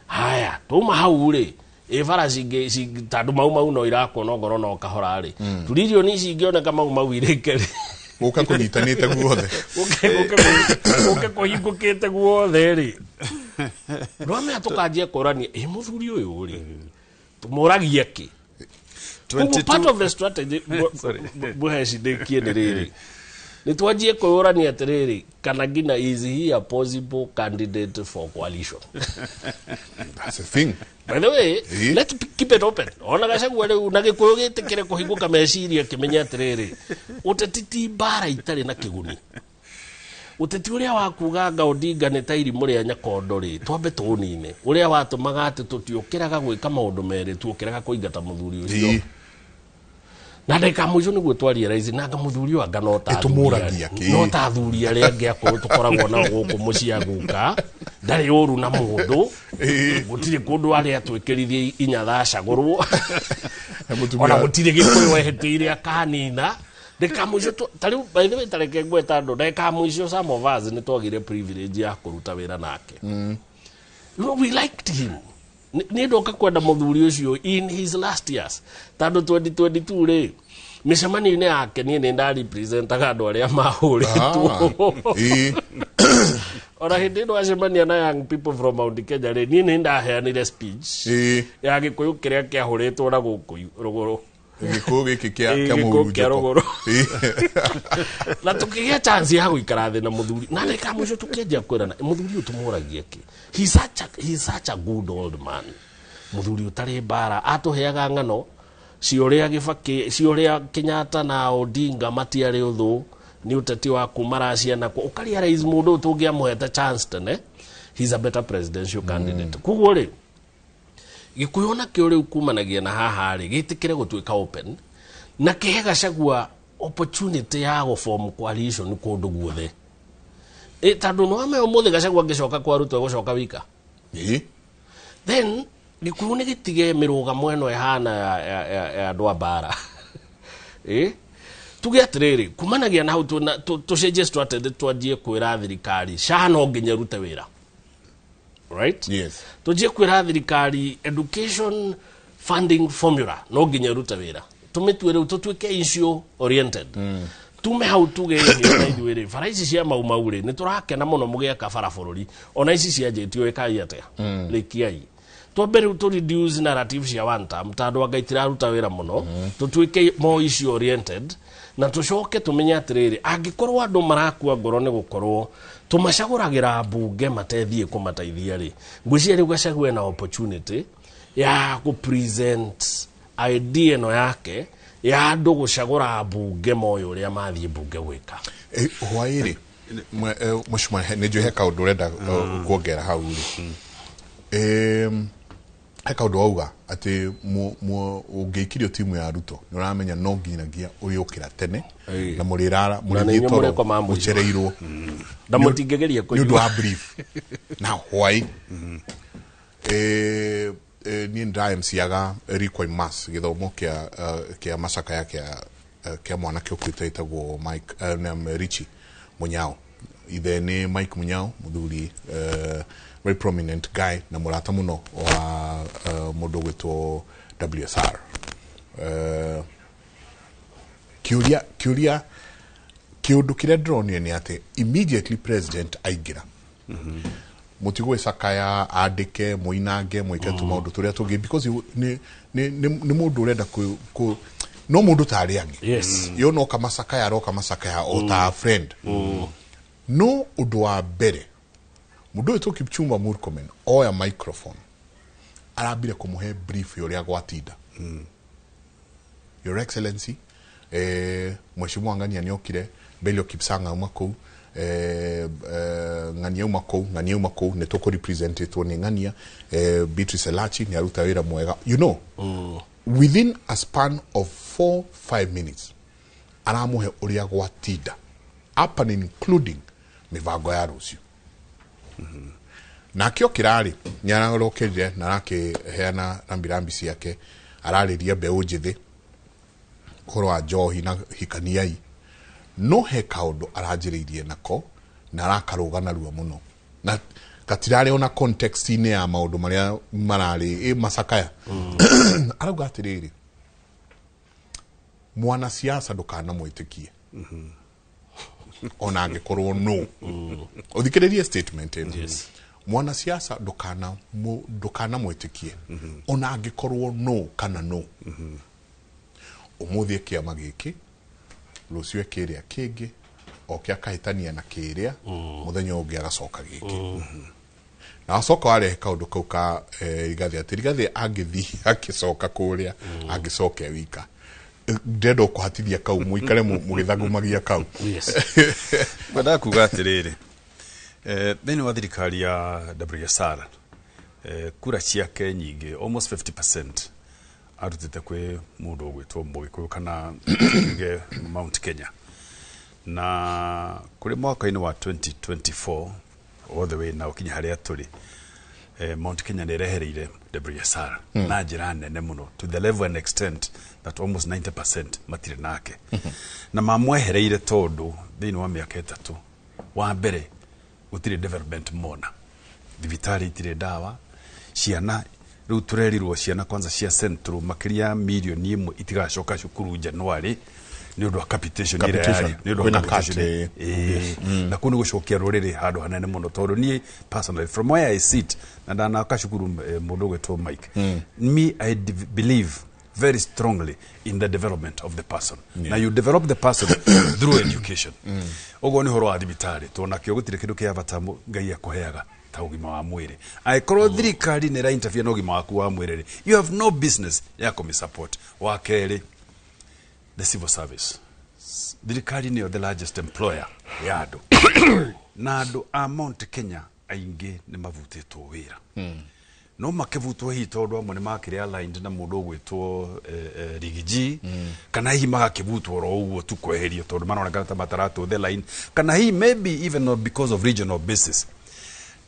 Haya, twauma hau rĩ, ĩ bara cingĩ tandũ mau mau no irakwo no ngoro no kahora rĩ, turirioni cingĩoneka mau mau irĩke rĩ, gũka kũnyitanĩte guothe. Gũke kũhingũkĩte guothe rĩ, ndwamenya tũkanjia kũrania ĩ mũthuri ũyũ rĩ, tũmũragie kĩ? Koguo part of the strategy Sorry. mũhecindĩkie nĩ rĩrĩ, nĩ twanjie kwĩyũrania atĩrĩrĩ, kana nginya is he a possible candidate for coalition? That's the thing. By the way, let's keep it open. Ona Gachagua rĩu na Gĩkũyũ gĩtĩkĩre kũhingũka meciria kĩmenye atĩrĩrĩ, ũteti ti mbara itarĩ na kĩguni. Ũteti ũrĩa wa kuga anga Odinga nĩ ta irimũ rĩa nyakondo rĩ, twambe tũũnine, ũrĩa watũmaga atĩ tũtiũkĩraga gwĩka maũndũ merĩ, tuokĩraga kũingata mũthuri ũcio. Na ndagĩka mũico nĩguo twarealize nanga mũthuri ũyũ anga no ta Ĩtũmũragia kĩ? No ta athuri arĩa angĩ akũrũ tũkoragwo nao gũkũ mũciĩ aguka, ndarĩ ũru na mũndũ, gũtirĩ kũndũ arĩa atwĩkĩrithie inya thacagũrwo. Mũtumia- Ona gũtirĩ Gĩkũyũ ehĩtĩire akanina ndagĩka mũico ta rĩu, by the way, tareke ngweta andũ, ndagĩka mũico some of us nĩ twagire privilege ya kũruta wĩra nake. We liked him. Nĩ ndoka kwenda mũthuri ũcio in his last years, tondũ 2022 rĩ, mĩcemanio-inĩ yake niĩ nĩ ndarepresentaga andũ arĩa mahũrĩtwo. Ona hĩndĩ ĩno acemania na young people from Mount Kenya rĩ, niĩ nĩ ndaheanire speech ya Gĩkũyũ kĩrĩa kĩahũrĩtwo na gũkũ rũgũrũ. Gĩkũyũ gĩkĩ kĩa Ĩĩ, kĩa gĩkũyũ kĩa mũhurunjũko. rũgũrũ. Na tukĩgĩa chance ya gũikara thĩ na mũthuri na ndagĩka mũico tũkĩanjia kwĩrana, mũthuri ũyũ tũmũragie kĩ? He's such a good old man, mũthuri ũtarĩ mbara, atũheaga ng'ano cia ũrĩa Gĩbakĩ, cia ũrĩa Kenyatta na Odinga matiarĩ ũthũ, nĩ ũteti wa kuma Racia na ũkarealize mũndũ ũyũ tũngĩamũhete chance tene, he's a better presidential candidate. Koguo rĩ, Gĩkũyũ nakĩo rĩu kumanagia na haha rĩ, gĩtĩkĩre gũtuĩka open na kĩhe Gachagua opportunity ya gũform coalition kũndũ guothe. Tondũ nĩwame ũmũthĩ Gachagua angĩcoka kwa Ruto egũcoka wika. Then Gĩkũyũ nĩ gĩtige mĩrũgamo ĩno ĩhana ya andũ a mbara. Tuge atĩrĩrĩ, kumanagia na hau tũcenjie strategy, twanjie kwĩra thirikari SHA no nginya ĩrute wĩra, right? Yes. Tũnjie kwĩra thirikari education funding formula no nginya ĩrute wĩra. Tũmĩtue rĩu tũtuĩke issue oriented. Tume hau tuge nĩ na ithuĩ rĩ, bara ici cia Mau Mau rĩ, nĩ tũrakena mũno mũgĩaka bara bũrũri, ona ici cianjĩtio ĩkai atĩa, rĩkiai. Twambe rĩu tũ reduce narrative cia one term, tondũ anga itiraruta wĩra mũno. Tũtuĩke more issue oriented na tũcoke tũmenye atĩrĩrĩ, angĩkorwo andũ marakua ngoro nĩ gũkorwo tũmacagũragĩra mbunge matethiĩ kũmateithia rĩ, ngwĩciria rĩu Gachagua ena opportunity ya kũ present idea ĩno yake ya andũ gũcagũra mbunge moĩ ũrĩa mathiĩ mbunge gwĩka. Hwaĩ-rĩ, mheshimiwa, nĩ njũĩ he kaũndũ ũrenda kuongera hau rĩ. He kaũndũ wauga atĩ ũngĩikirio timu ya Ruto nĩ ũramenya no nginyagia ũrĩũkĩra tene na mũrĩrara Na nĩ mũrĩthiĩ inyuĩ toro mũrekoma mũico. mũcereirwo Na mũtingĩgeria nĩ ũndũ kũnyua. wa brief na hwaĩ. Niĩ nĩ MC-aga Requiem Mass, gĩthomo kĩa macakaya kĩa mwanake ũkuĩte ĩtagwo Mike Richie Munyao. Ithe nĩ Mike Munyao, mũthuri very prominent guy na mũrata mũno wa mũndũ ũgwĩtwo WSR. Kĩũria kĩũndũ kĩrĩa ndĩronire nĩ atĩ immediately president aingĩra, mũtigwĩcakaya andĩke mũinange mwĩke tũmaũndũ tũrĩa tũngĩ, because nĩ mũndũ ũrenda no mũndũ ta arĩa angĩ. Yo no kamacakaya aroka macakaya o ta a friend. No ũndũ wa mbere mũndũ ũyũ tũ Kipchumba Murkomen oya microphone, arambire kũmũhe brief ya ũrĩa gwatinda. Your Excellency, Mheshimiwa Ng'ania nĩokire, Belio Kipsang auma kũu, Ng'ania auma kũu, Ng'ania auma kũu, nĩ tũkũ representetwo nĩ Ng'ania, Beatrice Elachi nĩ aruta wĩra mwega. Within a span of 4-5 minutes aramũhe ũrĩa gwatinda, up and including mĩbango ya rũciũ. Nake okĩrarĩ nĩ arokĩrire na arakĩheana rambirambi ciake, ararĩria mbeũ njĩthĩ ũhoro wa njohi na hikaniai. No he kaũndũ aranjĩrĩirie nako na arakarũga narua mũno na gatirarĩ ona context-inĩ ya maũndũ marĩa mararĩ macakaya. Arauga atĩrĩrĩ, mwanasiasa ndũkanamwĩtĩkie ona angĩkorwo no ũthikĩrĩrie statement ĩno. Mwanasiasa ndũkanamwĩtĩkie ona angĩkorwo no kana no ũmũthĩ kĩama gĩkĩ, rũciũ kĩrĩa kĩngĩ, oke akahĩtania na kĩrĩa, mũthenya ũngĩ agacoka gĩkĩ. Na acoka warehe kaũndũ kau ka Rigathĩ, atĩ Rigathĩ angĩthiĩ akĩcoka kũrĩa angĩcoke wika. Ndĩrenda kũhatithia kau mũikare mũgĩthagumagia kau. Ngwendaga kuga atĩrĩrĩ, thĩinĩ wa thirikari ya WSR, kura ciake nyingĩ, almost 50%, arutĩte kwĩ mũndũ ũgwĩtwo Mũgĩkũyũ kana tuge Mount Kenya. Na kũrĩ mwaka-inĩ wa 2024 all the way na ũkinya harĩa tũrĩ, Mount Kenya nĩ ĩrehereire WSR na njĩra nene mũno, to the level and extent that almost 90% matirĩ nake. Na mamwehereire tondũ thĩinĩ wa mĩaka 3 wa mbere gũtirĩ development mona, thibitarĩ itirĩ ndawa, ciana rĩu tũrerirwo ciana kwanza cia Central makĩria mirioni 1 itigacoka cukuru January nĩ ũndũ wa capitation ĩrĩa Capitation. yarĩ, nĩ ũndũ wa Kwĩna capitation. cut. Na kũu nĩ gũcokia rũrĩrĩ handũ hanene mũno, tondũ niĩ personally, from where I sit, na ndanaka cukuru mũndũ ũgwĩtwo Mike, me I believe very strongly in the development of the person. Now you develop the person through education. Ũguo nĩ ũhoro wa thibitarĩ, tondũ nakĩo gũtirĩ kĩndũ kĩa bata Ngai akũheaga ta ũgima wa mwĩrĩ. Angĩkorwo thirikari nĩ ĩra interfere na ũgima waku wa mwĩrĩ rĩ, you have no business ya kũmĩ support. Wa kerĩ, the civil service. Thirikari nĩyo the largest employer ya andũ, na andũ a Mount Kenya aingĩ nĩ mavutĩtwo wĩra. No makĩbutwo hihi tondũ amwe nĩ makĩrĩ aligned na mũndũ ũgwĩtwo Rigiji, kana hihi magakĩbutwo oro ũguo tu kweherio tondũ maronekana ta mataratũ the line, kana hihi maybe even not because of regional basis.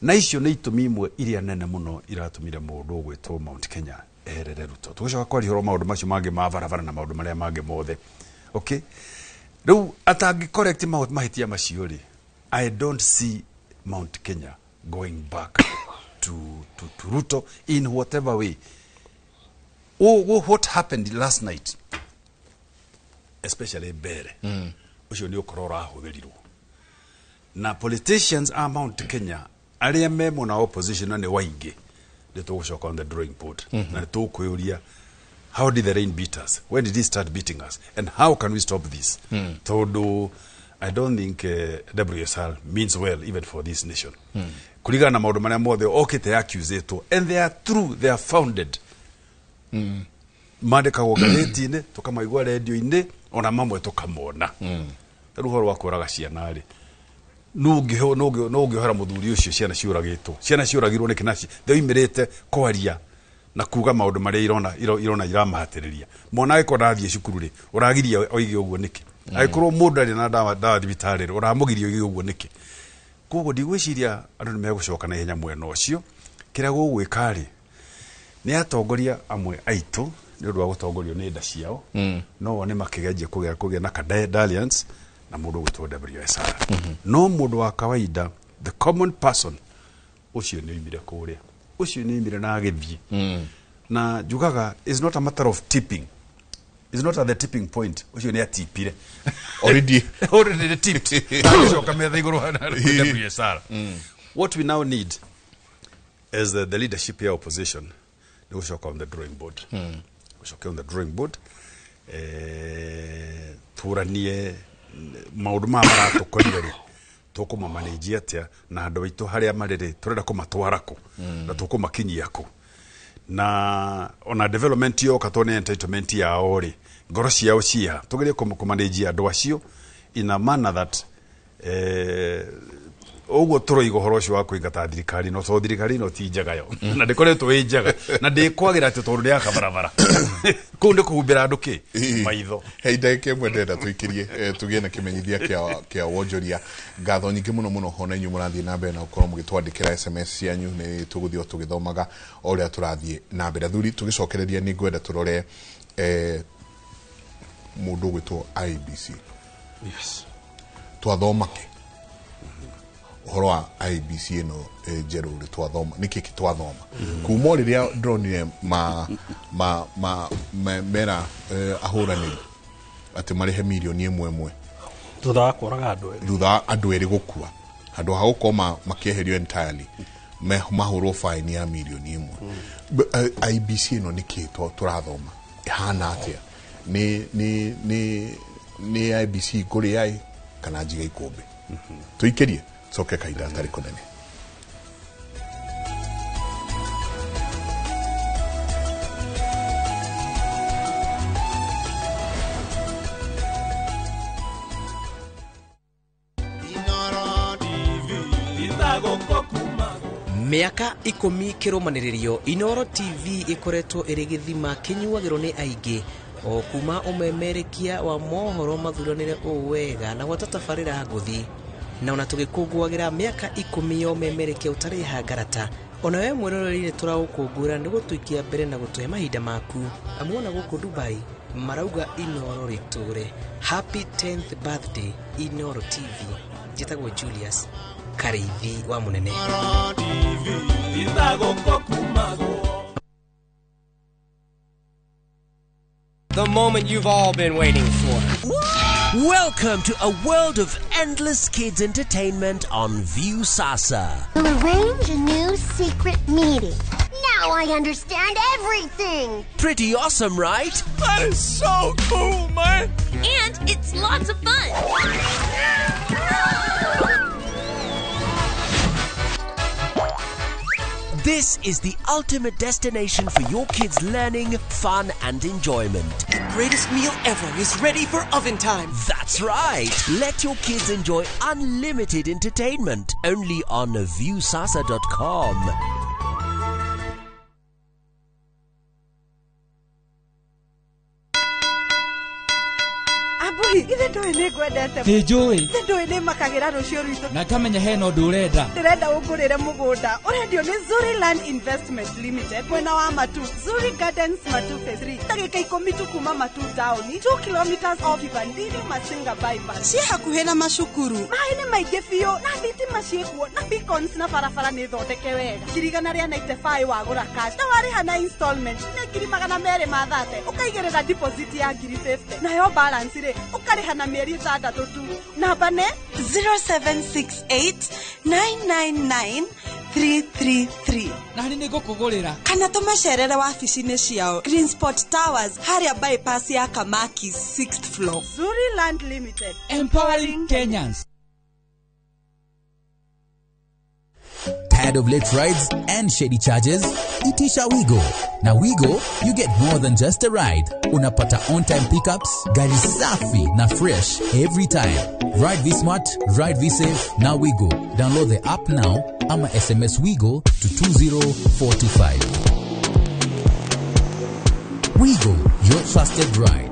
Na icio nĩ itũmi imwe iria nene mũno iratũmire mũndũ ũgwĩtwo Mount Kenya eherere Ruto. Tũgĩcoka kwaria ũhoro maũndũ macio mangĩ ma barabara na maũndũ marĩa mangĩ mothe. Okay, Rĩu atangĩ correct mahĩtia macio rĩ, I don't see Mount Kenya going back to Ruto in whatever way. Oh, what happened last night, especially mbere ũcio nĩ ũkorwo ũrahũthĩrirwo na politicians a Mount Kenya arĩa me mwena wa opposition, na nĩ waingĩ, nĩ tũgũcoka on the drawing board na nĩ tũkwĩũria, how did the rain beat us? When did it start beating us, and how can we stop this? Tondũ I don't think WSR means well even for this nation, kũringana na maũndũ marĩa mothe okĩte accusĩtwo, and they are true, they are founded, mandĩkagwo ngathĩti-inĩ, tũkamaigua rendio-inĩ, ona mamwe tũkamona. Rĩu ũhoro wa kũraga ciana rĩ, nũ ũngĩohera mũthuri ũcio? Ciana ciũragĩtwo, ciana ciũragirwo nĩkĩ? Naci thioimĩrĩte kwaria na kuga maũndũ marĩa irona iramahatĩrĩria. Mwana angĩkorwo ndathiĩ cukuru rĩ, ũragiria oige ũguo nĩkĩ? Angĩkorwo mũndũ arĩ na ndawa thibitarĩ rĩ, ũramũgiria oige ũguo nĩkĩ? Koguo ndigwĩciria andũ nĩ megũcoka na ihenya mwena ũcio. Kĩrĩa gũgwĩka rĩ, nĩ atongoria amwe aitũ, nĩ ũndũ wa gũtongorio nĩ nda ciao, no wone makĩgeria kũgĩa na dalliance na mũndũ ũgwĩtwo WSR. No mũndũ wa kawaida, the common person, ũcio nĩ oimire kũrĩa, ũcio nĩ oimire na agĩthiĩ. Na njugaga is not a matter of tipping, is not at the tipping point. Ũcio nĩ atipire. Already. Already tipped, agĩcoka metha igũrũ na WSR. What we now need is the leadership ya opposition nĩ gũcoka on the drawing board, gũcoka on the drawing board, tũranie maũndũ maya maratũkorire rĩ, tũkũmamanĩnjia atĩa, na andũ aitũ harĩa marĩ rĩ, tũrenda kũmatwara kũ na tũkũmakinyia kũ, na ona development yoka to nĩ entitlement yao rĩ, ngoro ciao cia tũgerie kũmanĩnjia andũ acio in a manner that ũguo tũroiga ũhoro ũcio wa kũingata thirikari. No tondũ thirikari ĩno ti njega yo, na ndĩkoretwo ĩ njega, na ndĩkwagĩra atĩ tondũ nĩ ya kabarabara kũu nĩ kũhumbĩra andũ kĩ maitho. Hei, ndagĩka ĩmwe ndĩrenda tũikĩrie, tũgĩe na kĩmenyithia kĩa wonjoria. Ngatho nyingĩ mũno mũno hona inyuĩ mũrathiĩ na mbere na gũkorwo mũgĩtwandĩkĩra SMS cianyu. Nĩ tũgũthiĩ o tũgĩthomaga o ũrĩa tũrathiĩ na mbere. Athuri, tũgĩcokereria, nĩ ngwenda tũrore mũndũ ũgwĩtwo IEBC. Twathoma kĩ ũhoro wa IEBC ĩno njerũ rĩ? Twathoma nĩkĩ kĩ twathoma kuma o rĩrĩa ndĩronire ma mera ahũranĩri atĩ marĩhe mirioni ĩmwe ĩmwe thutha wa kũraga andũ erĩ? Thutha wa andũ erĩ gũkua, handũ ha gũkorwo makĩeherio entirely, mahũrwo fine ya mirioni ĩmwe. IEBC ĩno nĩkĩ tũrathoma? Ĩhana atĩa? Nĩ IEBC ngũrĩa ĩ kana njiga ikũmbĩ? Tũikĩrie, coke kahinda gatarĩ kũnene. Mĩaka 10 kĩrũmanĩrĩrio, Inoro TV ĩkoretwo ĩrĩ gĩthima kĩnyuagĩrwo nĩ aingĩ o kuma ũmemerekia wa mohoro mathuranĩre ũũ wega na gwata tabarĩra ngũthi. Na ona tũgĩkũngũagĩra mĩaka 10 ya ũmemerekia ũtarĩ hangarata, ona we mwĩroreri nĩ tũraũkũngũĩra nĩ gũtũikia mbere na gũtũhe mahinda maku. Amuona gũkũ Dubai marauga Inoro rĩtũre. Happy 10th birthday, Inoro TV. Njĩtagwo Julius Karĩithi wa Mũnene. The moment you've all been waiting for. Welcome to a world of endless kids entertainment on Viusasa. We'll arrange a new secret meeting. Now I understand everything. Pretty awesome, right? That is so cool, man! And it's lots of fun. This is the ultimate destination for your kids' learning, fun, and enjoyment. The greatest meal ever is ready for oven time. That's right. Let your kids enjoy unlimited entertainment only on Viusasa.com. Abu, Ithe ndũĩ nĩ ngwendete. Ndĩnjũĩ. Ithe ndũĩ nĩ makagĩra rũciũ rwitũ. Na ngamenya hena ũndũ ũrenda. Ndĩrenda ũngũrĩre mũgũnda ũrendio nĩ Zuri Land Investment Limited mwena wa Matu, Zuri Gardens Matu Phase 3, ndagĩka 10 tu kuma Matu taũni, 2 kilometers off Kivandini Masinga bypass. Ciĩ hakuhĩ na macukuru, maĩ nĩ maingĩ biũ na thitima ciĩkuo na beacons na barabara nĩ thondeke wega. 195,000 wagũra cash na warĩha na installment nĩ 230,000, ũkaigĩrĩra deposit ya 50,000, nayo balance rĩ ũkarĩha na mĩeri 6 tu. Namba nĩ 0768 999 333. Na nĩ nĩngũkũgũrĩra. Kana tũmacerere wabici-inĩ ciao Green Spot Towers harĩa bypass ya Kamaki 6th floor. Zuri Land Limited, empowering Kenyans. Tired of late rides and shady charges? Itisha Wigo. Now Wigo, you get more than just a ride. Unapata on-time pickups, gari safi na fresh every time. Ride V Smart, ride V Safe, now Wigo. Download the app now ama SMS Wigo to 20425. Wigo, your trusted ride.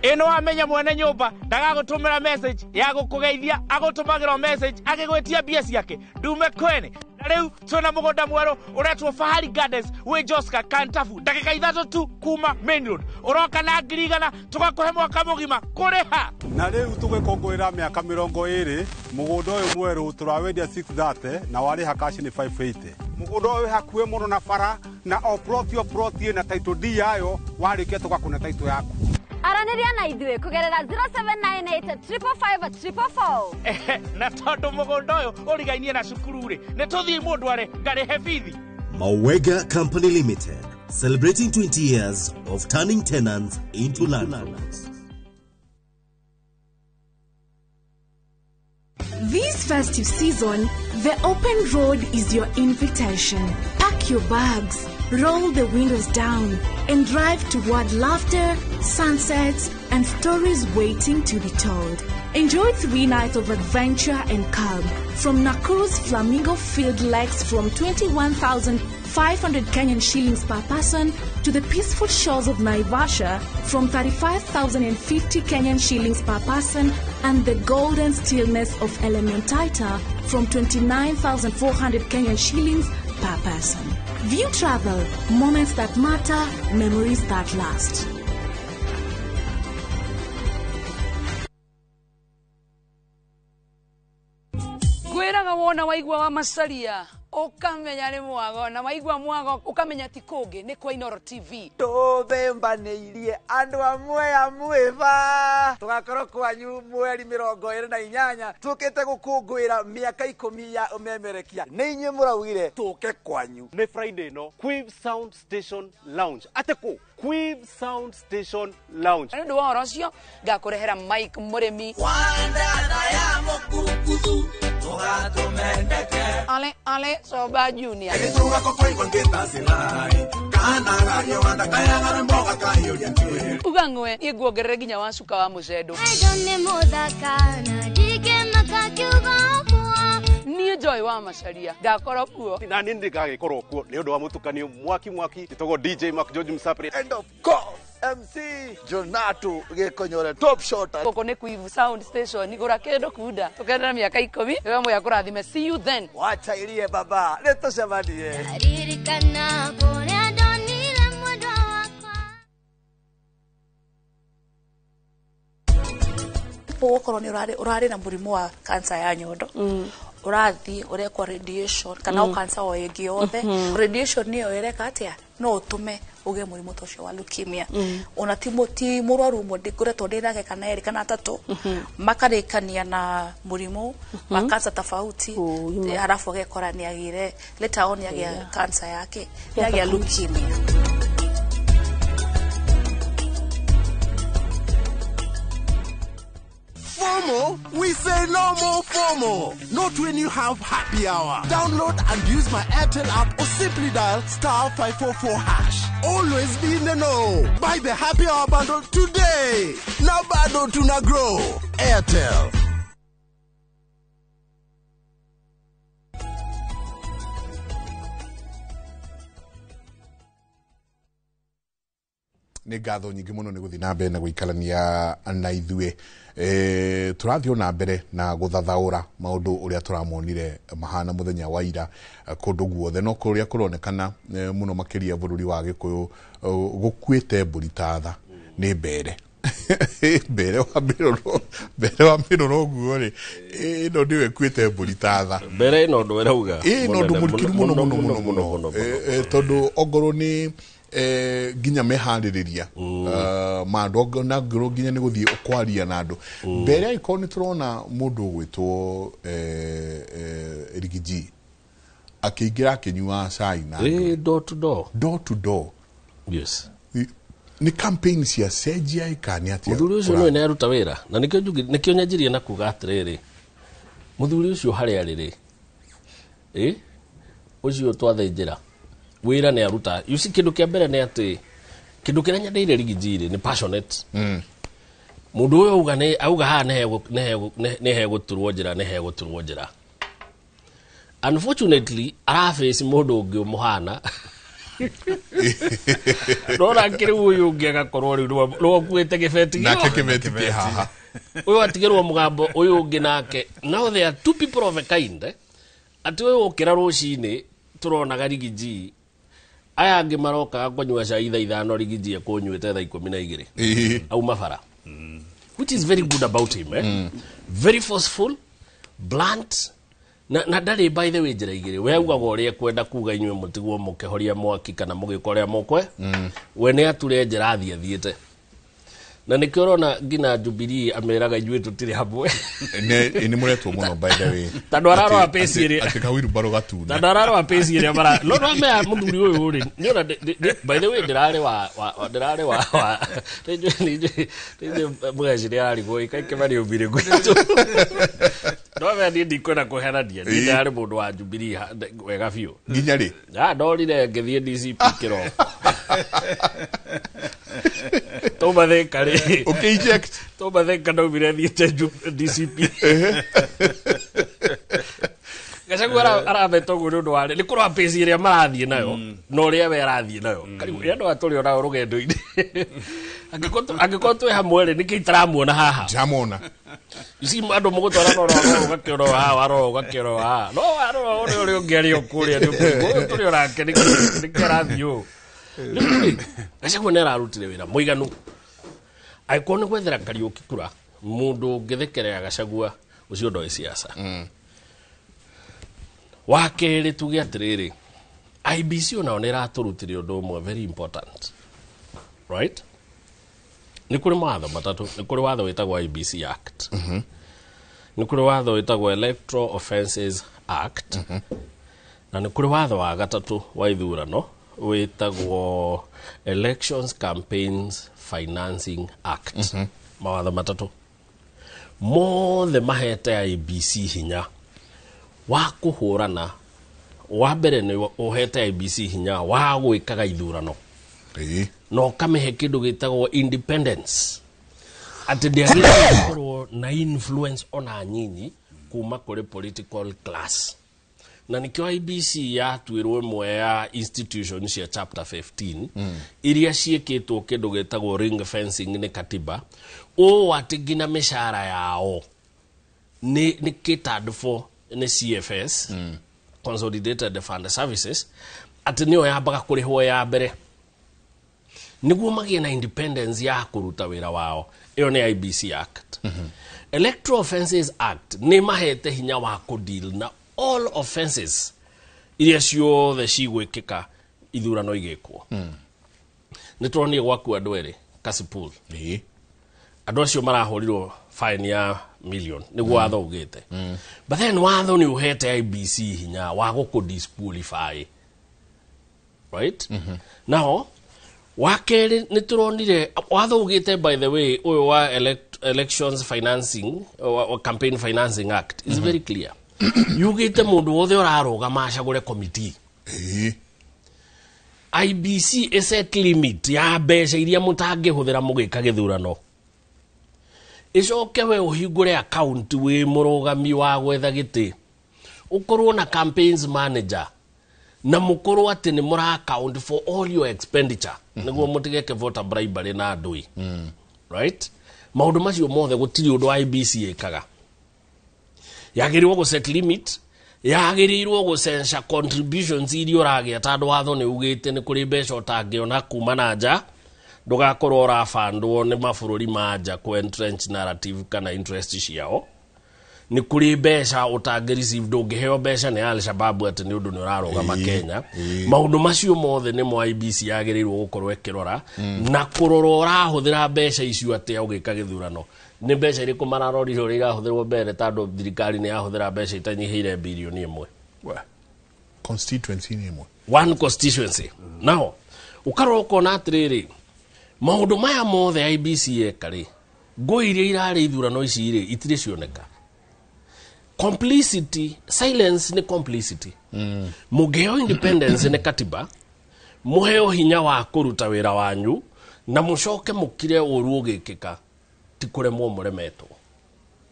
Ĩno wamenya mwene nyũmba ndagagũtũmĩra message ya gũkũgeithia, agũtũmagĩra message agĩgwĩtia mbia ciake ndume kwene. Na rĩu twĩna mũgũnda mwerũ ũretwo Fahari Gardens wĩ Joska Kantafu, ndagĩka 3 tu kuma main road. Ũroka na 100,000 tũgakũhe mwaka mũgima kũrĩha. Na rĩu tũgĩkũngũĩra mĩaka 20 mũgũnda ũyũ mwerũ tũrawendia 630 na warĩha cash nĩ 580. Mũgũnda ũyũ wĩ hakuhĩ mũno na bara na o plot o plot ĩna title deed yayo, warĩkia tũgakũne title yaku. Aranĩria na ithuĩ kũgerera 0798 555 444. Na tondũ mũgũnda ũyũ ũrigainie na cukuru rĩ, nĩ tũthiĩ mũndũ are ngarĩhe bithi. Mawega Company Limited, celebrating 20 years of turning tenants into landlords. This festive season, the open road is your invitation. Pack your bags, roll the windows down, and drive toward laughter, sunsets, and stories waiting to be told. Enjoy 3 nights of adventure and calm from Nakuru's Flamingo Field Lakes from 21,500 Kenyan shillings per person to the peaceful shores of Naivasha from 35,050 Kenyan shillings per person and the golden stillness of Elementaita from 29,400 Kenyan shillings per person. View Travel, moments that matter, memories that last. Ngwĩraga wona waigua wa macaria ũkamenya nĩ mwago, na waigua mwago ũkamenya ti kũngĩ nĩ kwa Inooro TV. Tũthembanĩirie andũ amwe amwĩba tũgakorwo kwanyu mweri 28 tũkĩte gũkũngũĩra mĩaka 10 ya ũmemerekia. Nĩ inyuĩ mũraugire tũke kwanyu. Nĩ Friday no Quiv Sound Station Lounge. Atĩkũ Quiv Sound Station Lounge. Nĩ ũndũ wa ũhoro ũcio ngakũrehera Mike Mũrĩmi. Ale ale Soba Junior. Uga ng'we niĩ nguongerere nginya wa cuka wa mũcendo. Niĩ Joy wa Macaria ngakorwo kuo. Na niĩ ndigagĩkorwo kuo nĩ ũndũ wa mũtukanio mwaki mwaki ĩtagwo DJ Mark George Msapri. And of course MC Jonato Gĩkonyore top shot. Gũkũ nĩ Quiv Sound Station, gũra kĩndũ kunda tũkenera mĩaka 10 wewe moya kũrathime. See you then. Wachairie baba nĩ tũcemanie. Ririkana kũrĩa ndonire mwendwa wakwa. Gũkorwo nĩ ũrarĩ na mũrimũ wa cancer ya nyondo, ũrathiĩ ũrekwo radiation kana o cancer o ĩngĩ yothe, radiation nĩyo ĩreka atĩa no ũtũme ũgĩe mũrimũ ta ũcio wa leukemia. Ona ti mũrwaru ũmwe ngoretwo ndĩ nake kana erĩ kana atatũ makarĩkania na mũrimũ wa cancer tofauti, halafu agekora nĩagĩire later on nĩagĩa cancer yake, nĩagĩa leukemia. FOMO? We say no more FOMO. Not when you have happy hour. Download and use my Airtel app or simply dial *544#. Always be in the know. Buy the happy hour bundle today. Now bado tuna grow. Airtel. Nĩ ngatho nyingĩ mũno nĩ gũthiĩ na mbere na gũikarania na ithuĩ. Tũrathiĩ o na mbere na gũthathaũra maũndũ ũrĩa tũramonire mahana mũthenya wa ira, kũndũ guothe no kũrĩa kũronekana, mũno makĩria bũrũri wa Gĩkũyũ, gũkuĩte mbũri ta tha nĩ mbere mbere wa mĩroro, mbere wa mĩroro ũguo rĩ, ĩno nĩyo ĩkuĩte mbũri ta tha. Mbere ĩno ũndũ ĩrauga ĩno ũndũ mũrikĩru mũno mũno mũno mũno, tondũ ongorwo nĩ nginya meharĩrĩria ma andũ, na ngorwo nginya nĩ gũthiĩ kwaria na andũ mbere, angĩkorwo nĩ tũrona mũndũ ũgwĩtwo Rigiji akĩingĩra akĩnyua cai na andũ. Door to door. Door to door. Yes. Nĩ campaign cia cenjia ĩka nĩ atĩa? Mũthuri ũcio nĩwe nĩaruta wĩra na nĩkĩo nĩkĩo nyanjirie na kuga atĩrĩrĩ, mũthuri ũcio harĩa arĩ rĩ, ũcio twathĩnjĩra wĩra nĩ aruta. You see, kĩndũ kĩa mbere nĩ atĩ kĩndũ kĩrĩa nyendeire Rigiji rĩ nĩ passionate. Mũndũ ũyũ auga nĩ auga haha nĩ hegũturwo njĩra, nĩ hegũturwo njĩra. Unfortunately arabace mũndũ ũngĩ ũmũhana nona kĩrĩ ũyũ ũngĩ agakorwo rĩu nĩwe ũkuĩte gĩbeti. Nake kĩbeti kĩ haha. Ũyũ atigĩrwo mũgambo ũyũ ũngĩ nake. Now there are two people of a kind, eh? Atĩ ũyũ ũkĩra rũcinĩ tũronaga Rigiji, aya angĩ marokaga kũnyua cai thaa 5, Rigiji ekũnyuĩte thaa 12 auma bara, which is very good about him, eh? Very forceful, blunt, na ndarĩ by the way njĩra igĩrĩ. We augaga ũrĩa ekwenda kuga, inyuĩ mũtigwo mũkĩhoria mwaki kana mũgĩka ũrĩa mũkwe. We nĩ ature njĩra athiĩ athiĩte, na nĩkĩo ũrona nginya Jubilee ameraga inyuĩ tũtirĩ hamwe. Nĩ mũretwo mũno, by the way. Tondũ ararora pace ĩrĩa atĩ kawirubaro gatune. Tondũ ararora pace ĩrĩa mara no no mea mũthuri ũyũ rĩ, nĩ ona by the way ndĩrarĩ wa ndĩrarĩ wa nĩ mũgeci nĩ ararigwo ikaike marĩ ũmbire gwitũ, no mea niĩ ndikwenda kũherania, niĩ ndĩrarĩ mũndũ wa Jubilee wega biũ. Nginya rĩ? Ah, ndorire ngĩthiĩ DCP kĩroko tuma Thĩka rĩ. Ũkĩ-inject. Tuma Thĩka ndaumire thiĩte DCP. Gachagua arabeta ũguo nĩ ũndũ wa nĩ kũrora pace ĩrĩa marathiĩ nayo na ũrĩa we arathiĩ nayo. Karibu andũ aya tũrĩ onao rũgendo-inĩ, angĩkorwo twĩ hamwe rĩ, nĩkĩ itaramuona haha? Ndiramona. You see, andũ mũgũtwara no rora ũgakĩona haha, warora ũgakĩona haha, no warora ũrĩa ũngĩ arĩ o kũrĩa nĩ ũkũigua ũyũ tũrĩ onake nĩkĩ arathiĩ ũũ. Rĩu rĩ, Gachagua nĩ ararutire wĩra mũiganu. Angĩkorwo nĩ gwethera Kariũki kura, mũndũ ũngĩthekerera Gachagua ũcio ndoĩ siasa. Wa kerĩ, tuge atĩrĩrĩ, IEBC onao nĩ ĩratũrutire ũndũ ũmwe very important, right? Nĩ kũrĩ mawatho matatũ. Nĩ kũrĩ watho wĩtagwo IEBC Act, nĩ kũrĩ watho wĩtagwo Electoral Offences Act, na nĩ kũrĩ watho wa gatatũ wa ithurano wĩtagwo Elections Campaigns Financing Act. Mawatho matatũ mothe mahete IEBC hinya wa kũhũrana. Wa mbere nĩ ũhete IEBC hinya wa gwĩkaga ithurano na ũkamĩhe kĩndũ gĩtagwo independence, atĩ ndĩagĩrĩirwo gũkorwo na influence ona nyinyi kuma kũrĩ political class. Na nĩkĩo IEBC yatuĩrwo ĩmwe ya institution cia chapter 15 iria ciĩkĩtwo kĩndũ gĩtagwo ring fencing nĩ katiba, ũũ atĩ nginya mĩcara yao nĩ catered for nĩ CFS, Consolidated Fund Services, atĩ nĩyo yambaga kũrĩhwo ya mbere nĩguo magĩe na independence ya kũruta wĩra wao. Ĩyo nĩ IEBC Act. Electoral Offences Act nĩ mahete hinya wa kũdeal na all offences iria ciothe cigwĩkĩka ithurano igĩkwo. Nĩ tũronire gwaku andũ erĩ Kasipul, andũ acio marahũrirwo fine ya million nĩguo watho ugĩte. But then watho nĩ ũhete IEBC hinya wa gũkũ disqualify, right? Now wa kerĩ, nĩ tũronire watho ugĩte, by the way, ũyũ wa elections financing wa Campaign Financing Act is very clear, yugĩte mũndũ wothe ũrarũgama acagũre committee, IEBC ĩset limit ya mbeca iria mũtangĩhũthĩra mũgĩka gĩthurano, ĩcoke we ũhingũre account wĩ mũrũgami wa gwetha gĩtĩ, ũkorwo na campaigns manager. Na mũkorwo atĩ nĩ mũra account for all your expenditure nĩguo mũtigeke voter bribery na ndũi. Right, maũndũ macio mothe gũtirĩ ũndũ IEBC ĩkaga. Yagĩrĩirwo gũ set limit, yagĩrĩirwo gũcenca contributions iria ũragĩa, tondũ watho nĩ ugĩte nĩ kũrĩ mbeca ũtangĩona kuma na nja, ndũgakorwo ũrabandwo nĩ mabũrũri ma nja kũ entrench narrative kana interest ciao. Nĩ kũrĩ mbeca ũtangĩ receive, ndũngĩheo mbeca nĩ Al-Shabaab atĩ nĩ ũndũ nĩ ũrarũgama Kenya. Maũndũ macio mothe nĩmo IEBC yagĩrĩirwo gũkorwo ĩkĩrora na kũrora ũrahũthĩra mbeca icio atĩa ũgĩka gĩthurano. Nĩ mbeca irĩkũ mararorire ũrĩa irahũthĩrwo mbere, tondũ thirikari nĩ yahũthĩra mbeca itanyihĩire 1 birioni. Constituency nĩ ĩmwe. One constituency. Now ũkarora ũkona atĩrĩrĩ, maũndũ maya mothe IEBC eka rĩ, ngũi iria irarĩ ithurano ici rĩ, itirĩ cioneka. Complicity, silence nĩ complicity. Mũngĩheo independence nĩ katiba, mũheo hinya wa kũruta wĩra wanyu na mũcoke mũkire ũru ũgĩkĩka, ti kũremwo mũremetwo,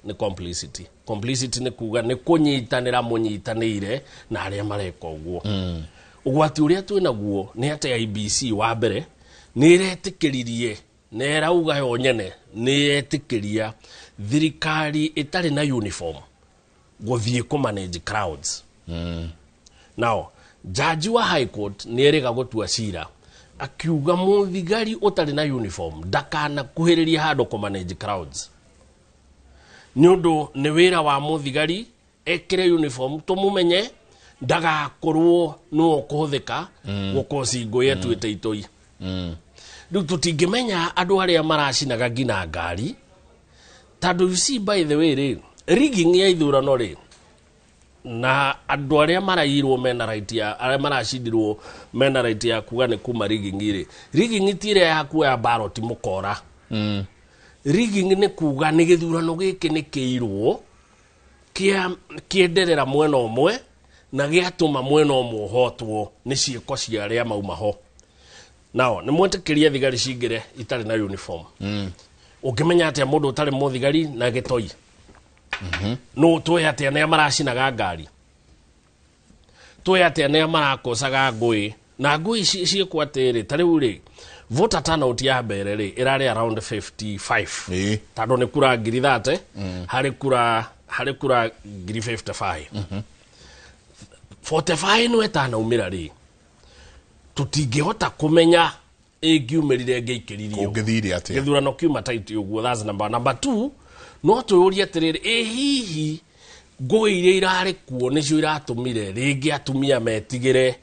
nĩ complicity. Complicity nĩ kuga nĩ kũnyitanĩra, mũnyitanĩire na arĩa mareka ũguo. Ũgwati ũrĩa twĩ naguo nĩ atĩ IEBC wa mbere nĩ ĩretĩkĩririe na ĩrauga yo nyene nĩ yetĩkĩria thirikari ĩtarĩ na uniform gũthiĩ kũ manage crowds. Now jaji wa High Court nĩ erĩga gũtua cira akiuga mũthigari ũtarĩ na uniform ndakanakuhĩrĩrie handũ kũ manage crowds, nĩ ũndũ nĩ wĩra wa mũthigari ekĩre uniform tũmũmenye, ndagakorwo nĩwe ũkũhũthĩka gũkoci ngũĩ atuĩte itoi. Rĩu tũtingĩmenya andũ arĩa maracinaga nginya ngari, tondũ you see, by the way rĩ, rigging ya ithurano rĩ, na andũ arĩa marairwo mena right ya, arĩa maracindirwo mena right ya kuga nĩ kuma rigging rĩ. Rigging ti ĩrĩa ya kuoya ballot mũkora. Rigging nĩ kuga nĩ gĩthurano gĩkĩ nĩ kĩirwo kĩa kĩenderera mwena ũmwe na gĩatũma mwena ũmwe ũhotwo nĩ ciĩko cia arĩa mauma ho. Nao nĩ mwetĩkĩria thigari cingĩre itarĩ na uniform. Ũngĩmenya atĩa mũndũ ũtarĩ mũthigari na gĩtoi? No tũĩ atĩa nĩa maracinaga ngari? Tũĩ atĩa nĩa marakocaga ngũĩ? Na ngũĩ ciĩkwo atĩrĩ, ta rĩu rĩ, voter turnout ya mbere rĩ, ĩrarĩ around 55, tondũ nĩ kura 30,000 harĩ kura 55,000. 45 nĩ ĩtanaumĩra rĩ, tũtingĩhota kũmenya ĩngiumĩrire ĩngĩikĩririo. Kũngĩthire atĩa? Gĩthurano kiuma tight ũguo. That's number one. Number two, no twĩyũrie atĩrĩrĩ, ĩ hihi ngũĩ iria irarĩ kuo nĩcio iratũmire rĩngĩ atumia metigĩre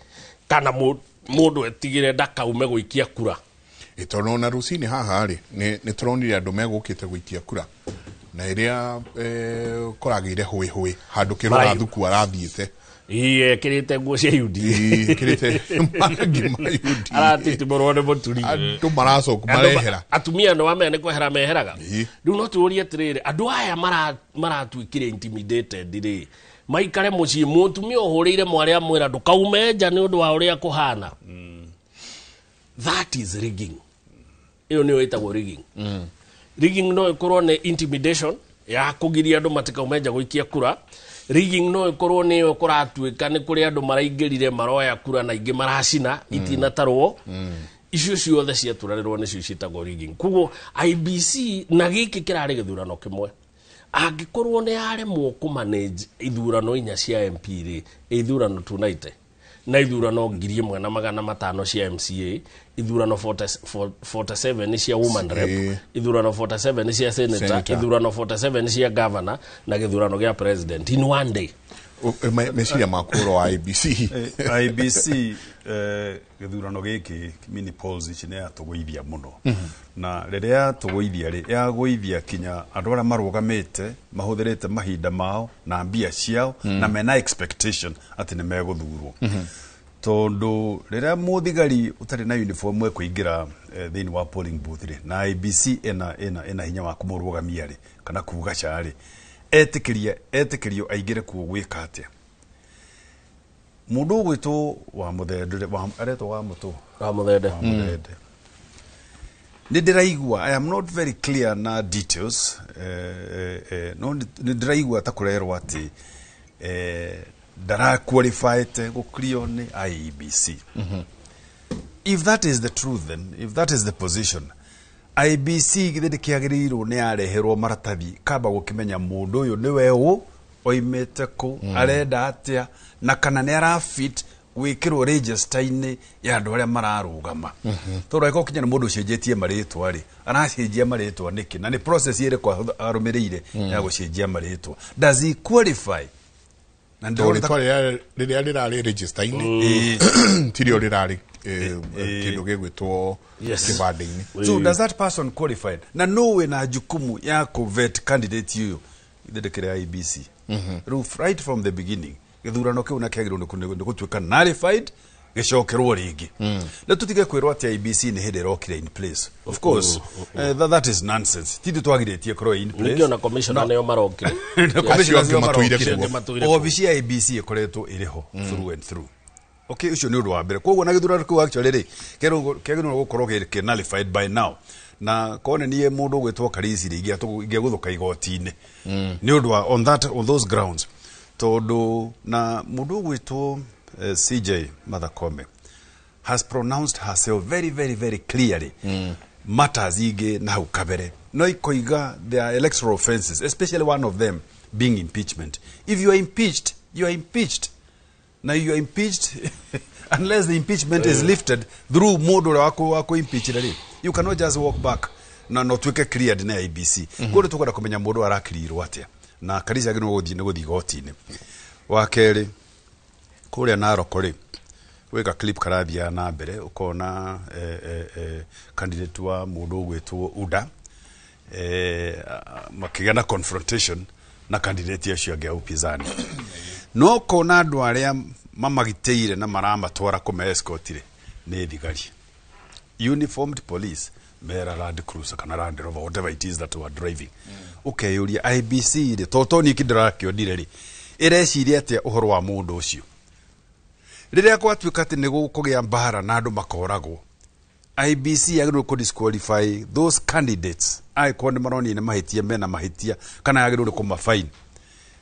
kana mũndũ etigĩre ndakaume gũikia kura? Ĩ tondũ ona rũcinĩ haha rĩ, nĩ tũronire andũ megũkĩte gũikia kura na ĩrĩa kũragĩire hũĩ hũĩ handũ kĩrora thuku arathiĩte. Ĩ ekĩrĩte nguo cia UDA. Ĩ, ekĩrĩte marangi ma UDA. Aratitimũrwo nĩ mũturi. Andũ maracoka marehera. Atumia nĩ wamenya nĩ kwehera meheraga. Rĩu no tũũrie atĩrĩrĩ, andũ aya maratuĩkire intimidated rĩ, maikare mũciĩ, mũtumia ũhũrĩire mwarĩ amwĩra ndũkaume nja nĩ ũndũ wa ũrĩa kũhana, that is rigging. Ĩyo nĩyo ĩtagwo rigging. Rigging no ĩkorwo nĩ intimidation ya kũgiria andũ matikaume nja gũikia kura. Rigging no ĩkorwo nĩyo kũratuĩka nĩ kũrĩ andũ maraingĩrire maroya kura na ingĩ maracina itinatarwo. Icio ciothe ciatũranĩrwo nĩcio ciĩtagwo rigging. Koguo IEBC na gĩkĩ kĩrarĩ gĩthurano kĩmwe, angĩkorwo nĩ yaremwo kũmanage ithurano inya cia MP rĩ, ithurano 290 na ithurano 1,500 cia MCA, ithurano 40 47 nĩ cia woman rep, ithurano 47 nĩ cia senator, Senator. ithurano 47 nĩ cia governor na gĩthurano gĩa president in one day. Meciria maku ũhoro wa IEBC? IEBC, gĩthurano gĩkĩ, mini polls ici nĩ yatũgũithia mũno. Na rĩrĩa yatũgũithia rĩ, yagũithia kinya andũ arĩa marũgamĩte mahũthĩrĩte mahinda mao na mbia ciao na mena expectation atĩ nĩ megũthurwo, tondũ rĩrĩa mũthigari ũtarĩ na uniform ekũingĩra thĩinĩ wa polling booth rĩ, na IEBC ĩna hinya wa kũmũrũgamia rĩ, kana kuga ca rĩ, etĩkĩria etĩkĩrio aingĩre kuo gwĩka atĩa? Mũndũ ũgwĩtwo wa mũthende aretwo wa mũtũ. Wa mũthende. Wa mũthende. Nĩ ndĩraigua, I am not very clear na details, no nĩ ndĩraigua ta kũrerwo atĩ Ndaraqualifyte gũclear nĩ IEBC. If that is the truth, then if that is the position, IBC githĩ ndĩkĩagĩrĩirwo nĩ yareherwo maratathi kamba gũkĩmenya mũndũ ũyũ nĩwe ũ, oimĩte kũ, arenda atĩa, na kana nĩ arafit gwĩkĩrwo register-inĩ ya andũ arĩa mararũgama. Tondũ angĩkorwo kinya nĩ mũndũ ũcenjetie marĩtwa rĩ, aracenjia marĩtwa nĩkĩ, na nĩ process ĩrĩkũ arũmĩrĩire ya gũcenjia marĩtwa? Does he qualify? Na Tondũ ndĩrona rĩtwa rĩrĩa rĩrarĩ register-inĩ tirio rĩrarĩ kĩndũ gĩgwĩtwo kĩbandĩ-inĩ. So does that person qualify? Na no wĩna jukumu ya kũvet candidate ũyũ? Ithe ndĩkĩrĩ IEBC. Rĩu right from the beginning gĩthurano kĩu na kĩagĩrĩirwo nĩ gũtuĩka nullified, gĩcokerwo rĩngĩ. Na tũtige kwĩrwo atĩ IEBC nĩ hĩndĩ ĩrokire in place. Of course, that is nonsense. Ti ithuĩ twagirĩtie ĩkorwo in place. Ningĩ ona commissioner nĩo marokire. Na commissioner Acio nĩo angĩ matũire marokire. kuo. Matũire kuo. Obici ya IEBC ĩkoretwo ĩrĩ ho through and through. Okay, ũcio nĩ ũndũ wa mbere. Koguo na gĩthurano kĩu actually rĩ, kĩagĩrĩirwo gũkorwo kĩ nullified by now. Na kone niĩ mũndũ ũgwĩtwo Karisi rĩ, ingĩagũthũka igoti-inĩ nĩ ũndũ wa on those grounds, tondũ na mũndũ ũgwĩtwo CJ Martha Koome has pronounced herself very very very clearly matters ingĩ na hau kabere, no ikoiga there are electoral offenses, especially one of them being impeachment. If you are impeached, you are impeached. Now you are impeached unless the impeachment is lifted through mũndũ ũrĩa wakũ impeach rĩ, you cannot just walk back na no tuĩke cleared nĩ IEBC. Koguo nĩ tũkwenda kũmenya mũndũ arakrirwo atĩa, na Karisi agĩrĩirwo gũthiĩ nĩ gũthiĩ igoti-inĩ. Wa kerĩ, kũrĩa Narok rĩ, gwĩ clip karathiaga na mbere, ũkona candidate wa mũndũ ũgwĩtwo UDA makĩgĩa na confrontation na candidate acio angĩ a upinzani, no kona andũ arĩa mamagitĩire na maramatwara kũme escort rĩ nĩ thigari, uniformed police mera Land Cruiser kana Land Rover, whatever it is that were driving. Ũkeyũria IEBC rĩ, to niĩ ndĩrakĩonire rĩ, ĩreciria atĩa ũhoro wa mũndũ ũcio rĩrĩa gwatuĩka atĩ nĩ gũkũgĩa mbara na andũ makoragwo? IEBC yagĩrĩirwo kũ disqualify those candidates angĩkorwo nĩ maronire nĩ mahĩtia, mena mahĩtia, kana yagĩrĩirwo nĩ kũmabaini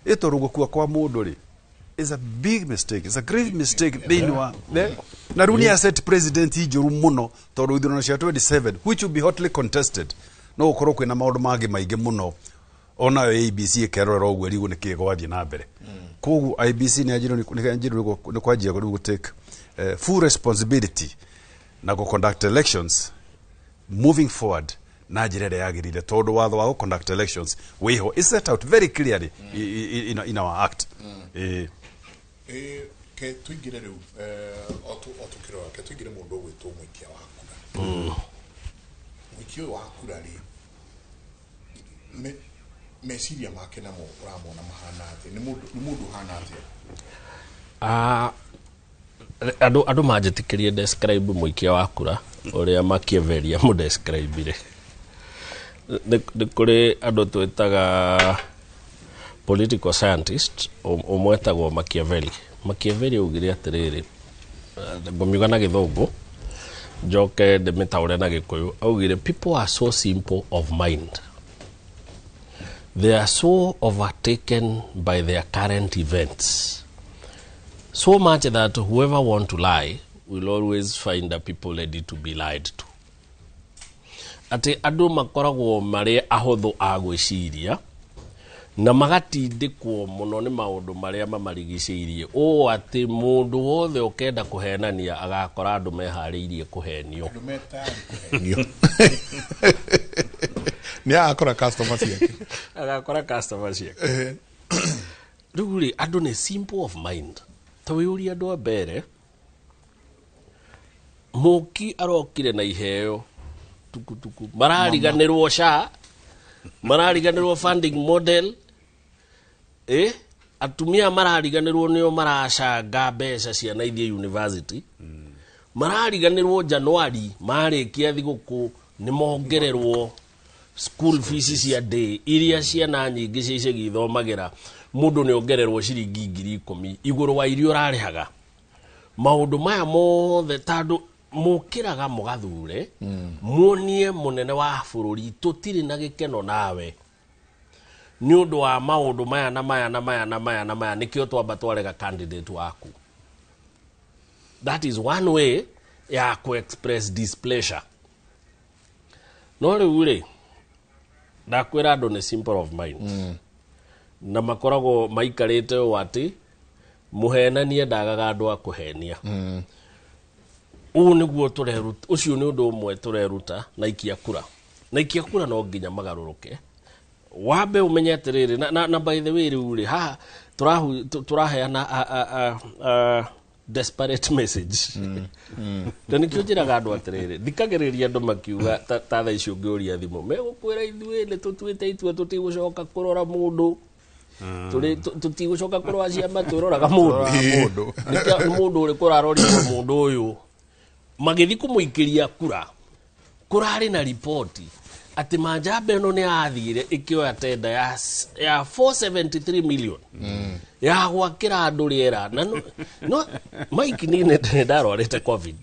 ĩ, tondũ gũkua kwa mũndũ rĩ is a big mistake, it's a grave mistake thĩinĩ wa na rĩu nĩ aset president njũru mũno, tondũ ithurano cia 27, which will be hotly contested, no gũkorwo kwĩna maũndũ mangĩ maingĩ mũno, onayo IEBC ĩkerorera ũguo ĩrigwo nĩkĩ gwathiĩ na mbere. Koguo IEBC nĩ yanjĩrĩirwo nĩ kwanjia rĩu gũtake full responsibility na gũ conduct elections moving forward na njĩra ĩrĩa yagĩrĩire, tondũ watho wa gũ conduct elections wĩho, is set out very clearly in our act. Ke tuingire rĩu o tũkĩrora, ke tuingire mũndũ ũgwĩtwo mũikia wa kura. Mũikia ũyũ wa kura rĩ, meciria make namo ũramona mahana atĩa? Nĩ mũndũ ũhana atĩa? Ah, andũ manjĩtĩkĩrie describe mũikia wa kura ũrĩa Machiavelli amũdescribire. Nĩ kũrĩ andũ twĩtaga political scientist, ũmwe etagwo Machiavelli. Machiavelli augire atĩrĩrĩ, ngũmiuga na Gĩthũngũ njoke ndĩmĩtaũre na Gĩkũyũ. Augire, "People are so simple of mind, they are so overtaken by their current events so much that whoever want to lie will always find a people ready to be lied to." Atĩ andũ makoragwo marĩ ahũthũ a gwĩciria na magatindĩkwo mũno nĩ maũndũ marĩa mamarigicĩirie, ũũ atĩ mũndũ wothe ũkenda kũhenania agakora andũ meharĩirie kũhenio. Andũ me tayari kũhenio, nĩ agakora customer ciake. Agakora customer ciake. Rĩu rĩ, andũ nĩ simple of mind. Ta wĩyũrie, andũ a mbere, mũki arokire na iheo tukutuku, marariganĩrwo SHA, marariganĩrwo funding model, atumia marariganĩrwo nĩo maracanga mbeca ciana ithiĩ university, marariganĩrwo Januari marĩkia thigũkũ nĩ mongererwo school fees cia day iria ciana nyingĩ cia icagi ithomagĩra. Mũndũ nĩ ongererwo ciringi 10,000 igũrũ wa iria ũrarĩhaga. Maũndũ maya mothe tondũ mũkĩraga mũgathure muonie mũnene wa bũrũri tũtirĩ na gĩkeno nawe. Nĩ ũndũ wa maũndũ maya na maya na maya na maya na maya nĩkĩo twamba twarega candidate waku. That is one way ya ku express displeasure. No rĩu rĩ, ndakwĩra andũ nĩ simple of mind. Na makoragwo maikarĩte ũũ atĩ mũhenania ndagaga andũ a kũhenia. Ũũ nĩguo tũreruta, ũcio nĩ ũndũ ũmwe tũreruta na ikia kura. Na ikia kura no nginya magarũrũke. Wambe ũmenye atĩrĩrĩ, na by the way rĩu rĩ, haha tũraheana a desperate message. Na nĩkĩo njĩraga andũ atĩrĩrĩ, thikagĩrĩria andũ makiuga ta thaa ici ũngĩũria thimũ, megũkwĩra ithuĩ nĩ tũtuĩte itua tũtigũcoka kũrora mũndũ. Tũtigũcoka kũrora ciama, twĩroraga mũndũ. Nĩ mũndũ ũrĩkũ ũrarorirwo mũndũ ũyũ. Magĩthiĩ kũmũikĩria kura, kũrarĩ na riboti atĩ manjamba ĩno nĩ yathire ĩkĩoya tenda ya 473 million ya gwakĩra andũ rĩera. Na no Mike niĩ nĩ ndarwarĩte COVID.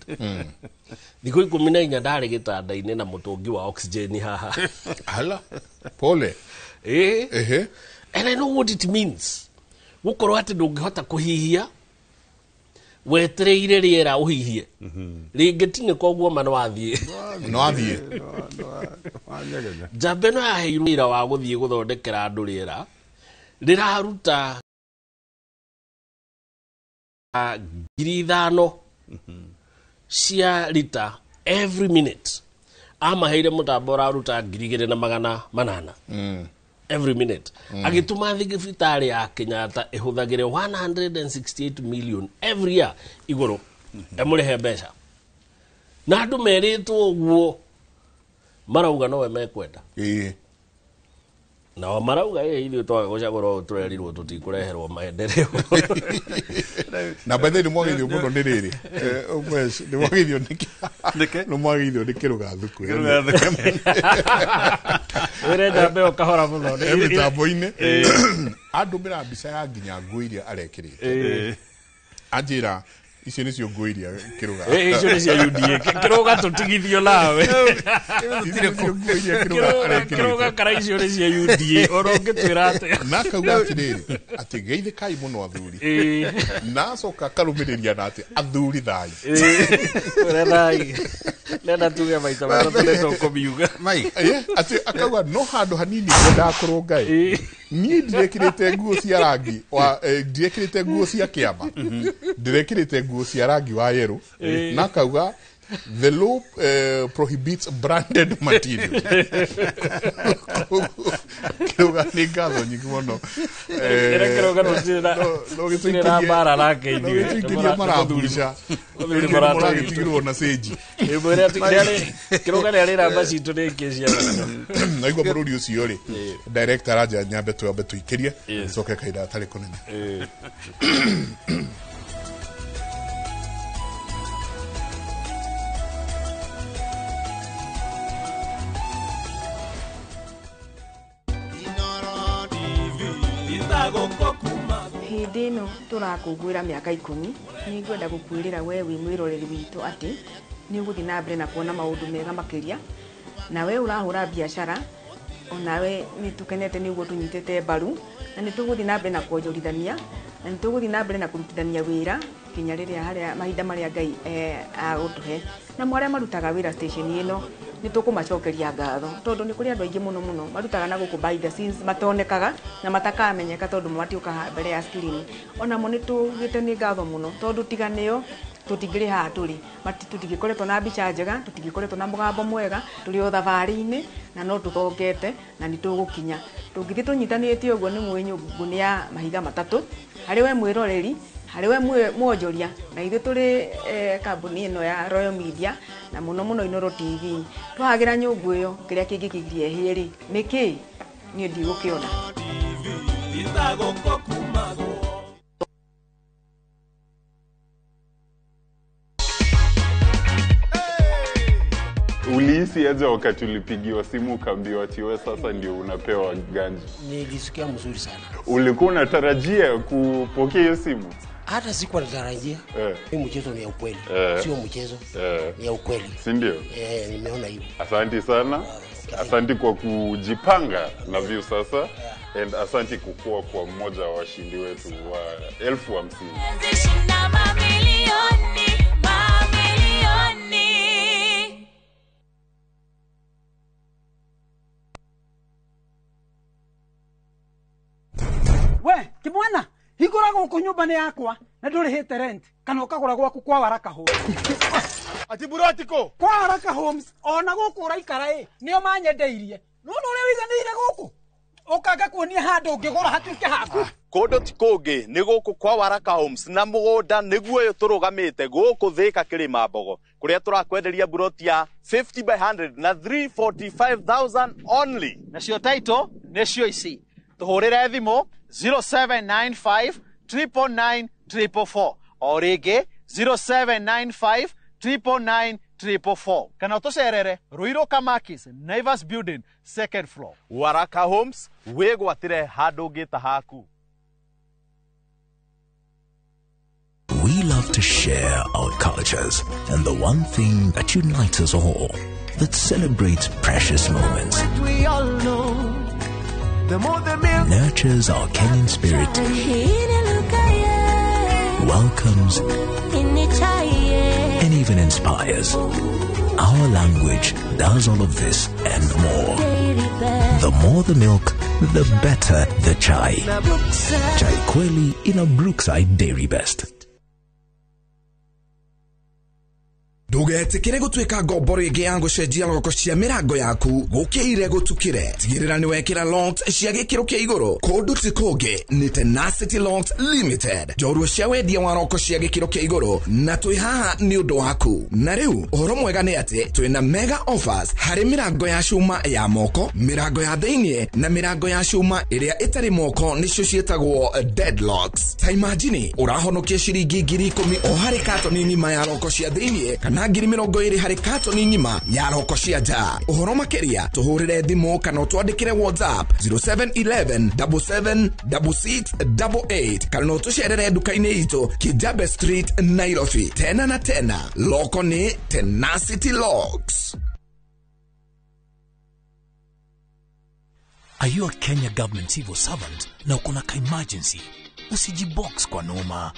Thikũ 14 ndarĩ gĩtanda-inĩ na mũtũngi wa oxygen haha. Hala, pole. And I know what it means. Gũkorwo atĩ ndũngĩhota kũhihia, wetereire rĩera ũhihie. Rĩngĩ tinĩka ũguo ma nĩwathiĩ. Nĩwathiĩ. Njamba ĩno yaheirwo wĩra wa gũthiĩ gũthondekera andũ rĩera, rĩraruta 5,000 cia rita every minute. Amaheire mũtambo ũraruta 2,800. Every minute. Agĩtũma thibitarĩ ya Kenyatta ĩhũthagĩre 168 million every year igũrũ emũrĩhe mbeca. Na andũ merĩtwo ũguo marauga nowe mekwenda. Nao marauga ithuĩ twaga gũcagũra ũũ tũrerirwo tũtikũreherwo maendeleo. Na by the way nĩ mwagĩrĩirwo mũno nĩ rĩrĩ. Nĩ mwagĩrĩirwo nĩ mwagĩrĩirwo nĩ kĩrũga thuku. Wĩrenda mbeo kahora mũno. Mĩtambo-inĩ. Andũmĩra mbica ya nginya nguo iria arekĩrĩte. Anjĩra icio nĩcio nguo iria kĩrũga. Icio nĩ cia UDA. Kĩrũga tũtigithio nawe. Kĩrũga kana icio nĩ cia UDA. Ona ũngĩtwĩra atĩa. Na akauga atĩrĩrĩ, atĩ geithĩkai mũno athuri. Na acoka akarũmĩrĩria na atĩ athuri thayũ. Ũrĩa thayũ. Nenda tuge maita matatũ nĩ tũkũmiuga. Atĩ akauga no handũ hanini ngwendaga kũrũnga ĩ. Niĩ ndirekĩrĩte nguo cia rangi wa ndirekĩrĩte nguo cia kĩama. Ndirekĩrĩte nguo cia rangi wa yerũ. Na akauga the law prohibits branded material. Kĩrũga nĩ ngatho nyingĩ mũno. Kĩrũga tũtirĩ na mbara nake ithuĩ. Tũikĩrie marabuca. Mũragĩtigĩrwo na cenji. Kĩrũga nĩ arĩ namba citũ nĩ ingĩ cia. Naigua mũrũri ũcio rĩ, director aranja nyambe twambe tũikĩrie, coke kahinda gatarĩ kũnene. Hĩndĩ ĩno tũrakũngũĩra mĩaka 10 nĩ ngwenda gũkwĩrĩra we wĩ mwĩroreri witũ atĩ nĩ ũgũthiĩ na mbere na kuona maũndũ mega makĩria, na we ũrahũra biacara onawe nĩ tũkenete nĩ ũguo tũnyitĩte mbaru, na nĩ tũgũthiĩ na mbere na kuonjorithania, na nĩ tũgũthiĩ na mbere na kũrutithania wĩra kinya rĩrĩa harĩa mahinda marĩa Ngai agũtũhe. Na arĩa marutaga wĩra station ĩno nĩ tũkũmacokeria ngatho, tondũ nĩ kũrĩ andũ aingĩ mũno mũno marutaga na gũkũ behind the scenes matonekaga na matakamenyeka tondũ matiũkaga mbere ya screen. Onamo nĩ tugĩte nĩ ngatho mũno, tondũ tiga nĩo tũtingĩrĩ haha tũrĩ, tũtingĩkoretwo na mbica njega, tũtingĩkoretwo na mũgambo mwega, tũrĩ o thabarĩ-inĩ na no tũthongete na nĩ tũgũkinya. Tũngĩthiĩ tũnyitanĩte ũguo nĩ mũĩ nyũngũ nĩ ya mahiga matatũ, harĩ we mwĩroreri, harĩ we mwonjoria, na ithuĩ tũrĩ kambuni ĩno ya Royal Media na mũno mũno Inooro TV. Twahagĩra nyũngũ ĩyo kĩrĩa kĩngĩkĩgiria ĩhĩe rĩ nĩ kĩĩ? Niĩ ndigũkĩona. Ulihisi aje wakati ulipigiwa simu ukaambiwa ati wewe sasa ndio unapewa ganji? Nilijisikia mzuri sana. Ulikuwa unatarajia kupokea hiyo simu? Hata sikuwa natarajia. Hii mchezo ni ya ukweli. Sio mchezo. Ni ya ukweli. Si ndio? Nimeona hivyo. Asante sana. Asante kwa kujipanga na Viusasa. And asanti kukua kwa mmoja wa washindi wetu wa 50,000. We, kimwana, hingũra gũkũ nyũmba nĩ yakwa na ndũrĩhĩte rent kana ũkagũra gwaku kwa Waraka Homes. Ati burotiko kwa Waraka Homes ona gũkũ ũraikara ĩ nĩo manyendeirie. Nĩwona ũrĩa wĩiganĩire gũkũ ũkanga kuonia handũ ũngĩgũra hatuĩke haku. Kũndũ ti kũngĩ nĩ gũkũ kwa Waraka Homes na mũgũnda nĩguo ũyũ tũrũgamĩte gũkũ Thĩka Kĩrĩma Mbogo kũrĩa tũrakwenderia buroti ya 50 by 100 na 345,000 only. Nacio title nĩcio ici. Tũhũrĩre thimũ 0795 999 444 o rĩngĩ 0795 999 444 kana ũtũcerere Ruiru Kamakis Naivas Building second floor. Waraka Homes, wĩgwatĩre handũ ũngĩta haku. We love to share our cultures and the one thing that unites us all, that celebrates precious moments, We all know the more the milk, nurtures our Kenyan spirit, welcomes and even inspires. Our language does all of this and more. The more the milk, the better the chai. Chai Kweli in a Brookside Dairy Best. Ndũgetĩkĩre gũtuĩka ngombo rĩngĩ ya gũcenjia roko cia mĩrango yaku gũkĩire gũtukĩre. Tigĩrĩra nĩ wekĩra locks cia gĩkĩro kĩa igũrũ. Kũndũ ti kũngĩ nĩ Tenacity Locks Limited, njorua cia wendia wa roko cia gĩkĩro kĩa igũrũ, na twĩ haha nĩ ũndũ waku. Na rĩu ũhoro mwega nĩ atĩ twĩna mega offers harĩ mĩrango ya cuma ya moko, mĩrango ya thĩinĩ na mĩrango ya cuma ĩrĩa ĩtarĩ moko nĩcio ciĩtagwo deadlocks. Ta imagine ũrahonokia ciringi 10,000 o harĩ katoni ng'ima ya roko cia thĩinĩ kana 20,000 harĩ katoni ng'ima ya roko cia nja. Ũhoro makĩria tũhũrĩre thimũ kana ũtwandĩkĩre WhatsApp 0711 77 66 88 kana ũtũcerere nduka-inĩ itũ Kijabe Street, Nairobi. Tena na tena, loko nĩ Tenacity Locks. Are you a Kenya government civil servant na uko na ka emergency? Usijibox kwa noma.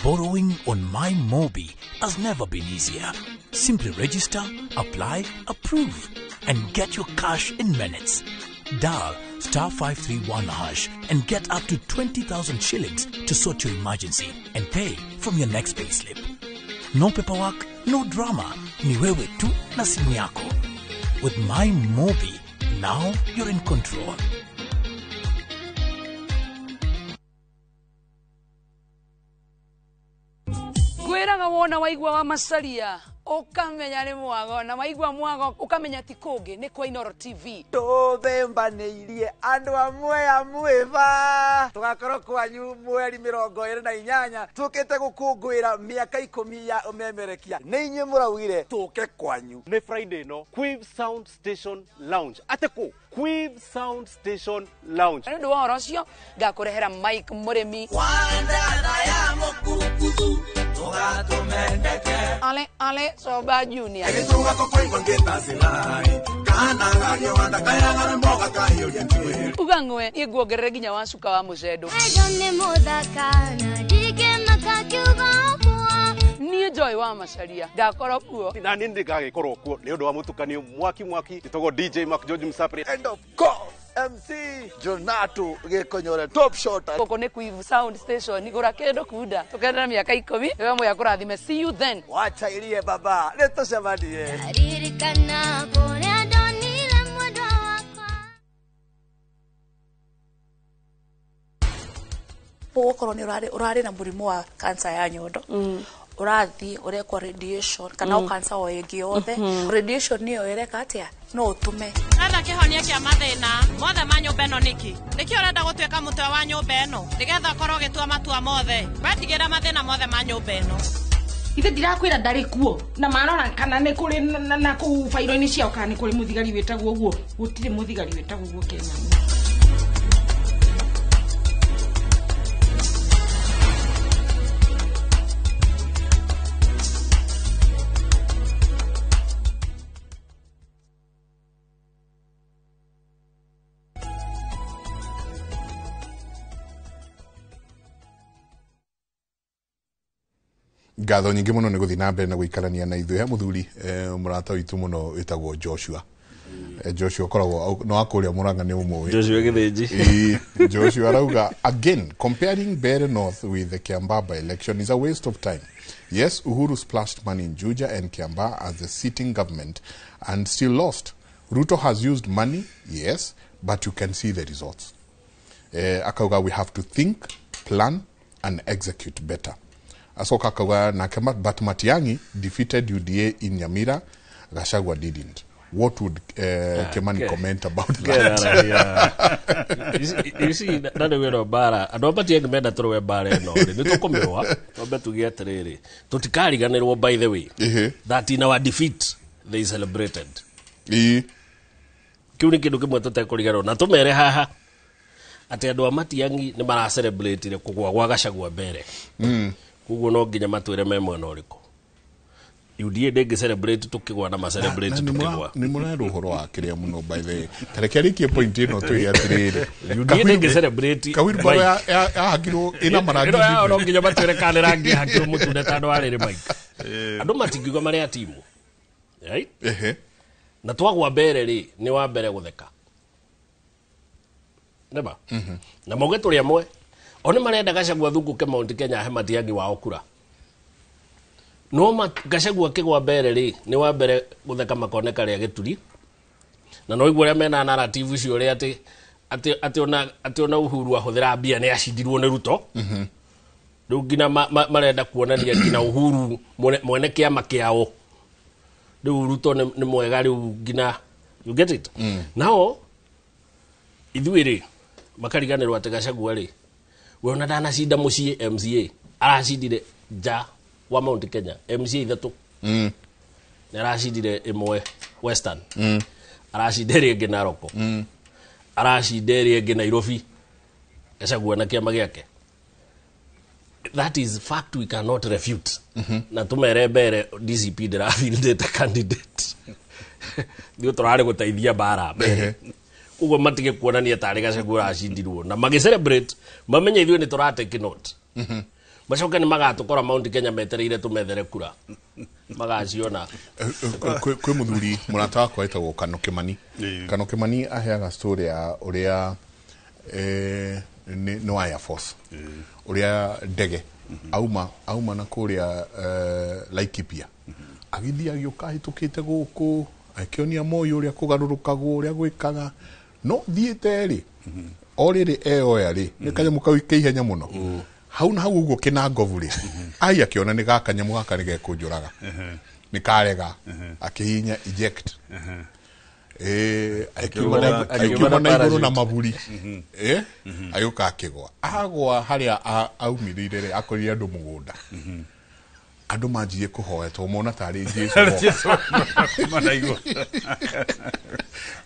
Borrowing on MyMobi has never been easier. Simply register, apply, approve, and get your cash in minutes. Dial *531# and get up to 20,000 shillings to sort your emergency and pay from your next payslip. No paperwork, no drama. Ni wewe tu na simu yako. With MyMobi, now you're in control. Ngwĩraga wona waigua wa macaria ũkamenya nĩ mwago, na waigua mwago ũkamenya ti kũngĩ nĩ kwa Inooro TV. Tũthembanĩirie andũ amwe amwĩba tũgakorwo kwanyu mweri 28 tũkĩte gũkũngũĩra mĩaka 10 ya ũmemerekia. Nĩ inyuĩ mũraugire tũke kwanyu. Nĩ Friday no Quiv Sound Station Lounge. Ate kũ? Quiv Sound Station Lounge. Nĩ ũndũ wa ũhoro ũcio ngakũrehera Mike Mũrĩmi. Ale ale Soba Junior. Uga ng'we niĩ nguongerere nginya wa cuka wa mũcendo. Niĩ Joy wa Macaria ngakorwo kuo. Na niĩ ndĩgagĩkorwo kuo nĩ ũndũ wa mũtukanio mwaki mwaki. Njĩtagwo DJ Mark George Msapri. And of course MC Jonato Gĩkonyore top shot. Gũkũ nĩ Quiv Sound Station, gũra kĩndũ kunda tũkenera mĩaka 10. Wewe moya kũrathime. See you then. Wacha irie baba, nĩtũcemanie. Ririkana kũrĩa ndonire mwendwa wakwa. Ũgũkorwo nĩ ũrarĩ na mũrimũ wa cancer ya nyondo, ũrathiĩ ũrekwo radiation kana o cancer o ĩngĩ yothe. Radiation nĩyo ĩreka atĩa? No ũtũme Etha kĩhonia kĩa mathĩna mothe ma nyũmba ĩno nĩkĩ? Nĩkĩ ũrenda gũtuĩka mũtwe wa nyũmba ĩno nĩgetha ũkorwo ũgĩtua matua mothe? Wetigĩra mathĩna mothe ma nyũmba ĩno. Ithe ndirakwĩra ndarĩ kuo na marora kana nĩ kũrĩ na kũu bairo-inĩ ciao kana nĩ kũrĩ mũthigari wĩtagwo ũguo. Gũtirĩ mũthigari wĩtagwo ũguo Kenya. Ngatho nyingĩ mũno nĩ gũthiĩ na mbere na gũikarania na ithuĩ. He mũthuri mũrata witũ mũno wĩtagwo Joshua. Joshua koragwo no akũrĩa Mũrang'a, nĩ ũmũĩ. Joshua Gĩthĩnji. Ĩĩ, Joshua arauga, again, comparing Mbeere North with the Kiambaa by-election is a waste of time. Yes, Uhuru splashed money in Juja and Kiambaa as the sitting government and still lost. Ruto has used money, yes, but you can see the results. Akauga we have to think, plan and execute better. Asoka akauga nake, but Matiang'i defeated UDA in Nyamira, Gachagua didn't. What would Kimani comment about that? Yeah. You see, na nĩ wĩra mbara andũ a Matiang'i menda tũrũe mbara ĩno rĩ, nĩ tũkũmĩrũa. Twambe tuge atĩrĩrĩ, tũtikariganĩrwo, by the way, that in our defeat they celebrated. Kĩu nĩ kĩndũ kĩmwe tũtekũriganĩrwo, na tũmere haha atĩ andũ a Matiang'i nĩ maracelebrate kũgũa gwa Gachagua mbere. Koguo no nginya matwĩre me mwena ũrĩkũ. UDA ndĩngĩ celebrate tũkĩgwa na macelebrate tũkĩgwa. Nĩ mũrerwo ũhoro wa kĩrĩa mũno, by the way. Tareke arĩkie point ĩno, twĩre atĩrĩrĩ, UDA ndĩngĩ celebrate. Kawilbaro yahakirwo ĩna marangi. Ĩno yao no nginya matwĩre kana nĩ rangi hakirwo mũtune tondũ warĩrĩ Mike. Andũ matingiuga marĩ a timu. Right? Na twagwa mbere rĩ, nĩ wa mbere gũtheka. Nĩma? Na mauge tũrĩ amwe. O nĩ marenda Gachagua thungũke Mount Kenya ahe Matiang'i wao kura. No Gachagua akĩgwa mbere rĩ, nĩ wa mbere gũtheka, makoneka rĩa gĩturi. Na no igua ũrĩa mena narrative icio, ũrĩa atĩ ona Uhuru ahũthĩra mbia nĩ acindirwo nĩ Ruto. Rĩu nginya marenda kuonania nginya Uhuru mwene kĩama kĩao, rĩu Ruto nĩ mwega rĩu nginya, you get it? Nao ithuĩ rĩ, makariganĩrwo atĩ Gachagua rĩ, we ona ndanacinda mũciĩ MCA, aracindire nja wa Mount Kenya MCA ithatũ. Nĩ aracindire ĩmwe Western, aracinda ĩrĩa ĩngĩ Naroko, aracinda ĩrĩa ĩngĩ Nairobi. Gachagua na kĩama gĩake, that is fact we cannot refute. Na tumere mbere DCP ndĩrafieldĩte candidate, ithuĩ tũrarĩ gũteithia mbara mbere. Koguo matige kuonania tarĩ Gachagua ũracindirwo na magĩ celebrate, mamenye ithuĩ nĩ tũratake note. Macoke nĩ magatũkora Mount Kenya metereire tũmethere kura, magaciona. Kwĩ mũthuri mũrata wakwa wĩtagwo Kano Kimani. Kano Kimani aheaga story ya ũrĩa nĩ wa Air Force, ũrĩa ndege auma na kũrĩa Laikipia, agĩthiĩ agĩũka ahĩtũkĩte gũkũ, akĩonia Moi ũrĩa kũgarũrũkagwo, ũrĩa gwĩkaga, no thiĩte rĩ, o rĩrĩ eoya rĩ, nĩ kanyamũ kau ke ihenya mũno hau na hau ũguo kĩna ngobu rĩ, ai, akĩona nĩ gaka nyamũ gaka nĩ gekũnjũraga, nĩ karega, akĩhihinya eject. Akiuma na igũrũ na maburi, agĩũka akĩgwa, agwa harĩa aumĩrĩire rĩ, akorire andũ mũgũnda, andũ manjirie kũhoya tondũ mona tarĩ Jesu. Manaigua.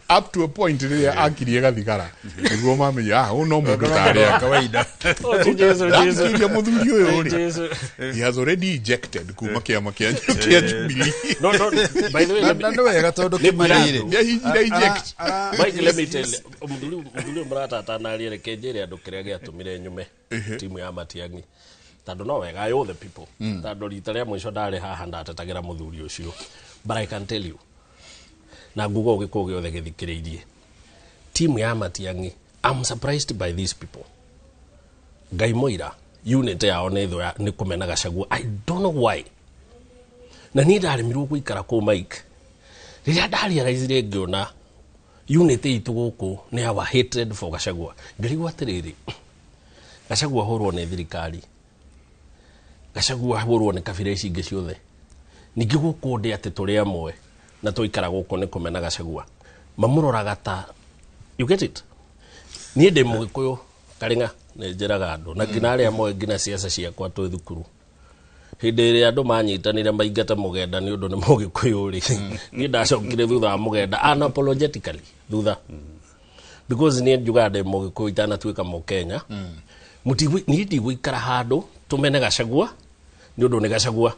Up to a point rĩrĩa akirie gathigara nĩguo mamenya, ah, ũyũ no mũndũ tarĩ wa kawaida. Oh, ti Jesu, Jesu. Ndakiria mũthuri ũyũ rĩ, Jesu. he has already ejected kuma kĩama kĩa Jubilee. No, by the way, Na nĩ wega tondũ Kimani rĩ, Nĩahihinyire eject. Mike, let me tell you, mũthuri mũratatanaria, reke njĩre andũ kĩrĩa gĩatũmire nyume timu ya Matiang'i, tondũ no wega I owe the people, tondũ rita rĩa mũico ndarĩ haha ndatetagĩra mũthuri ũcio. But I can tell you, na nguga ũgĩkũ gĩothe gĩthikĩrĩirie timu ya Matiang'i, I'm surprised by these people. Ngai mũira unit yao nĩ thũ nĩ kũmena Gachagua. I don't know why. Na niĩ ndaremirwo gũikara kũu, Mike, rĩrĩa ndarealizire ngĩona unit itũ gũkũ nĩ our hatred for Gachagua, ngĩrigwo atĩrĩrĩ, Gachagua hũrwo nĩ thirikari, Gachagua hũrwo nĩ kabira ici ingĩ ciothe, ningĩ gũkũ ndĩ atĩ tũrĩ amwe na tũikara gũkũ nĩ kũmena Gachagua, mamũroraga ta, you get it? Niĩ ndĩ mũgĩkũyũ karĩng'a, nĩ njĩraga andũ na nginya arĩa moĩ nginya ciaca ciakwa twĩ thukuru, hĩndĩ ĩrĩa andũ manyitanire maingate mũgenda nĩ ũndũ nĩ mũgĩkũyũ rĩ, niĩ ndacokire thutha wa mũgenda unapologetically thutha, because niĩ njugaga ndĩ mũgĩkũyũ itanatuĩka mũkenya. Niĩ ndigũikara handũ tũmene Gachagua nĩ ũndũ nĩ Gachagua.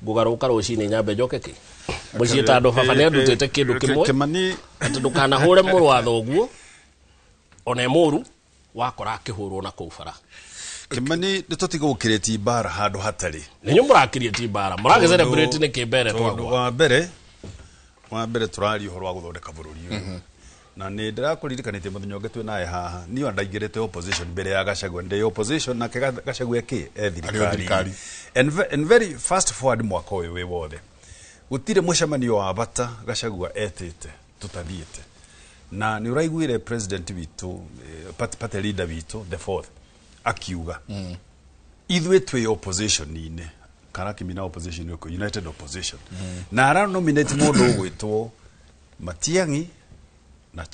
Ngũgarũka rũcinĩ nyambe njoke kĩ mũciĩ, tondũ baba nĩ andutĩte kĩndũ kĩmwe, Kimani, atĩ ndũkanahũre mũrũ wa thoguo ona e mũru wakora akĩhũrwo na kũu bara. Kimani nĩ tũtige gũkĩrĩti mbara handũ hatarĩ. Nĩ inyuĩ mũrakĩrĩti mbara, mũragĩ celebrate nĩ kĩmbere twagwa. Wa mbere tũraria ũhoro wa gũthondeka bũrũri ũyũ. Na nĩ ndĩrakũririkanĩtie mũthenya ũngĩ twĩ naye haha, niĩ ndaingĩrĩte opposition mbere ya Gachagua, ndĩ opposition nake Gachagua ĩ thirikari. And very fast forward mwaka ũyũ wĩ wothe, gũtirĩ mũcemanio wa bata Gachagua etĩte tũtathiĩte. Na nĩ ũraiguire president witũ, party leader witũ the fourth akiuga ithuĩ twĩ opposition-inĩ, kana kimina opposition yuko united opposition, na ara nominate mũndũ ũgwĩtwo Matiang'i na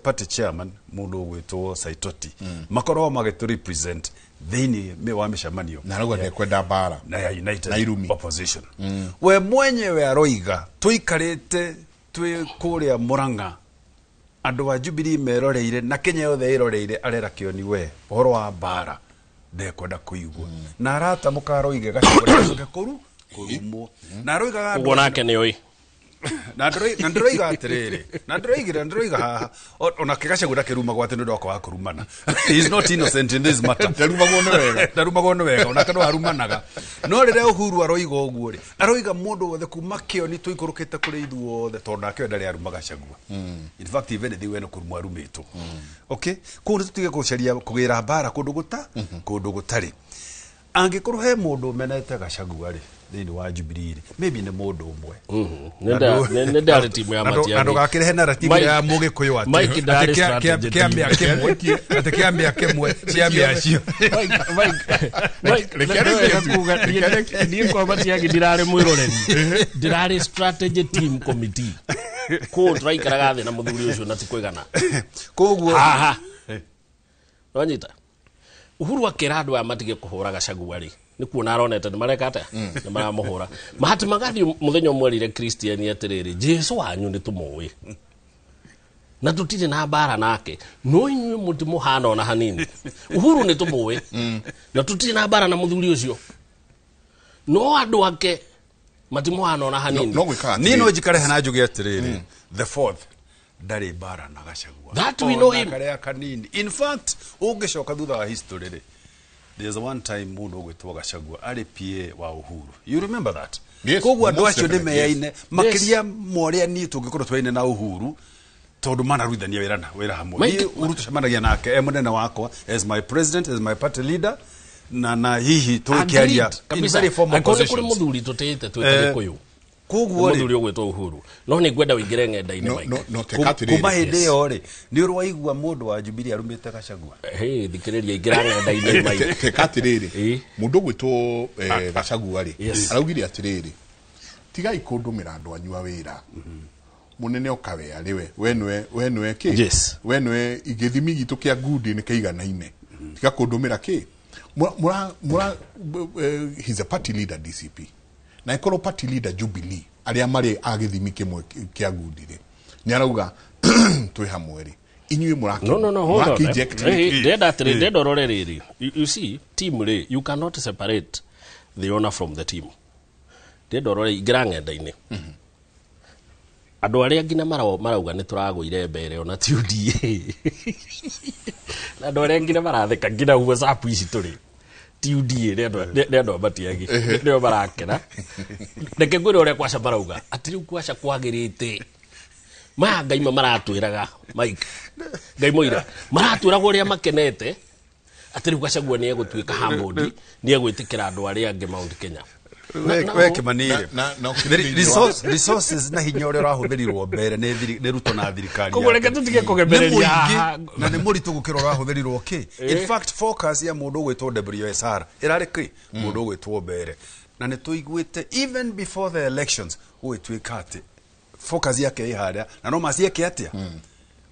party chairman mũndũ ũgwĩtwo Saitoti, makorwo magĩtũ represent thĩinĩ wa mĩcemanio na arauga ndekwenda mbara na ya united opposition. We mwenyewe aroiga tũikarĩte twĩ kũrĩa Murang'a, andũ a Jubilee meroreire na Kenya yothe ĩroreire, arera Kĩoni we ũhoro wa mbara ndekwenda kũigua, na aratamũka aroige Gachagua kũrumwo, na aroigaga ũguo nake nĩoĩ na ndĩroiga atĩrĩrĩ, na ndĩroiga haha onake Gachagua ndakĩrumagwo atĩ nĩ ũndũ wa kũrumana. He is not innocent in this matter. Ndarumagwo nĩ wega, onake no arumanaga. No rĩrĩa Uhuru aroiga ũguo rĩ, aroiga mũndũ wothe kuma Kĩoni tũikũrũkĩte kũrĩ ithuothe, tondũ nake we ndarĩ aruma Gachagua. In fact even ithuĩ nĩ kũrumwo arumĩtwo. Okay, kũu nĩ tũtige gũcaria kũgĩra mbara kũndũ gũtarĩ. Angĩkorwo he mũndũ ũmenete Gachagua rĩ thĩinĩ wa Jubilee rĩ, maybe nĩ mũndũ ũmwe. Nĩ ndarĩ timu ya Matiang'i. Na ndũgakĩrehe narrative ya Mũgĩkũyũ atĩ atĩ kĩamĩa kĩmwe ciamĩa cio. Niĩ kwa Matiang'i ndirarĩ mwĩroreri, ndirarĩ strategy team committee. Kũu tũraikaraga thĩ na mũthuri ũcio na ti kwĩgana. Koguo haha nonyita Uhuru akĩra andũ aya matige kũhũra Gachagua rĩ, nĩ kuona aronete nĩ mareka atĩa, nĩ maramũhũra. Mahatma Gandhi mũthenya ũmwe erire Christian atĩrĩrĩ, Jesu wanyu nĩ tũmũĩ na tũtirĩ na mbara nake, no inyuĩ mũtimũhana ona hanini. Uhuru nĩ tũmũĩ na tũtirĩ na mbara na mũthuri ũcio, no andũ ake matimũhana ona hanini. Niĩ no njikare hana njuge atĩrĩrĩ, the fourth ndarĩ mbara na Gachagua. That we know him. Karĩa kanini. In fact, ũngĩcoka thutha wa history rĩ, there's one time mũndũ ũgwĩtwo Gachagua arĩ PA wa Uhuru. You remember that? Yes. Koguo andũ acio nĩ meyaine makĩria ma ũrĩa niĩ tũngĩkorwo twaine na Uhuru, tondũ manaruithania wĩra hamwe. Niĩ Uhuru tũcemanagia nake e mũnene wakwa, as my president, as my party leader, na hihi tũgĩkĩaria in very formal positions. Kũrĩ mũthuri tũtĩĩte twĩte Gĩkũyũ. Koguo mũthuri ũgwĩtwo Uhuru, no nĩ ngwenda ũingĩre ng'enda-inĩ Mike. Kuma hĩndĩ ĩyo rĩ, nĩ ũraigua mũndũ wa Jubilee arumĩte Gachagua? Hey, thikĩrĩria, ingĩra ng'enda-inĩ Mike. Teka atĩrĩrĩ, mũndũ ũgwĩtwo Gachagua rĩ, araugire atĩrĩrĩ, tigai kũndũmĩra andũ anyu a wĩra, mũnene ũkawe arĩ we we nĩwe kĩ, we nĩwe gĩthimi gitũ kĩa ngundi nĩ kĩiganaine, tiga kũndũmĩra kĩ. Mura he's a party leader DCP, na ikorwo party leader Jubilee arĩa marĩ a gĩthimi kĩmwe kĩa ngundi rĩ, nĩ arauga twĩ hamwe rĩ, inyuĩ mũraki No, hold on. Ndenda atĩrĩ, ndenda ũrore rĩrĩ. You see, team rĩ, you cannot separate the owner from the team. Ndenda ũrore, ingĩra ng'enda-inĩ, andũ arĩa nginya marauga nĩ tũragũire mbere ona ti UDA, na andũ arĩa nginya maratheka nginya WhatsApp ici tũrĩ ti UDA, nĩ andũ a Matiang'i nĩo marakena. Reke ngwĩre ũrĩa Kwaca marauga atĩ rĩu Kwaca kwagĩrĩte, maya Ngaima maratwĩraga Mike, Ngai mũira maratwĩraga ũrĩa makenete atĩ rĩu Gachagua nĩ egũtuĩka humbled, nĩ egwĩtĩkĩra andũ arĩa angĩ Mount Kenya. We Kimani rĩ, resources na hinya ũrĩa ũrahũthĩrirwo mbere nĩ Ruto na thirikari. Koguo reke tũtige kũgemereria haha. Na nĩ mũritũ gũkĩra ũrahũthĩrirwo kĩ. In fact focus ya mũndũ ũgwĩtwo WSR ĩrarĩ kĩ, mũndũ ũgwĩtwo mbere. Na nĩ tũiguĩte even before the elections gũgĩtuĩka atĩ focus yake ĩ harĩa na no macieke atĩa,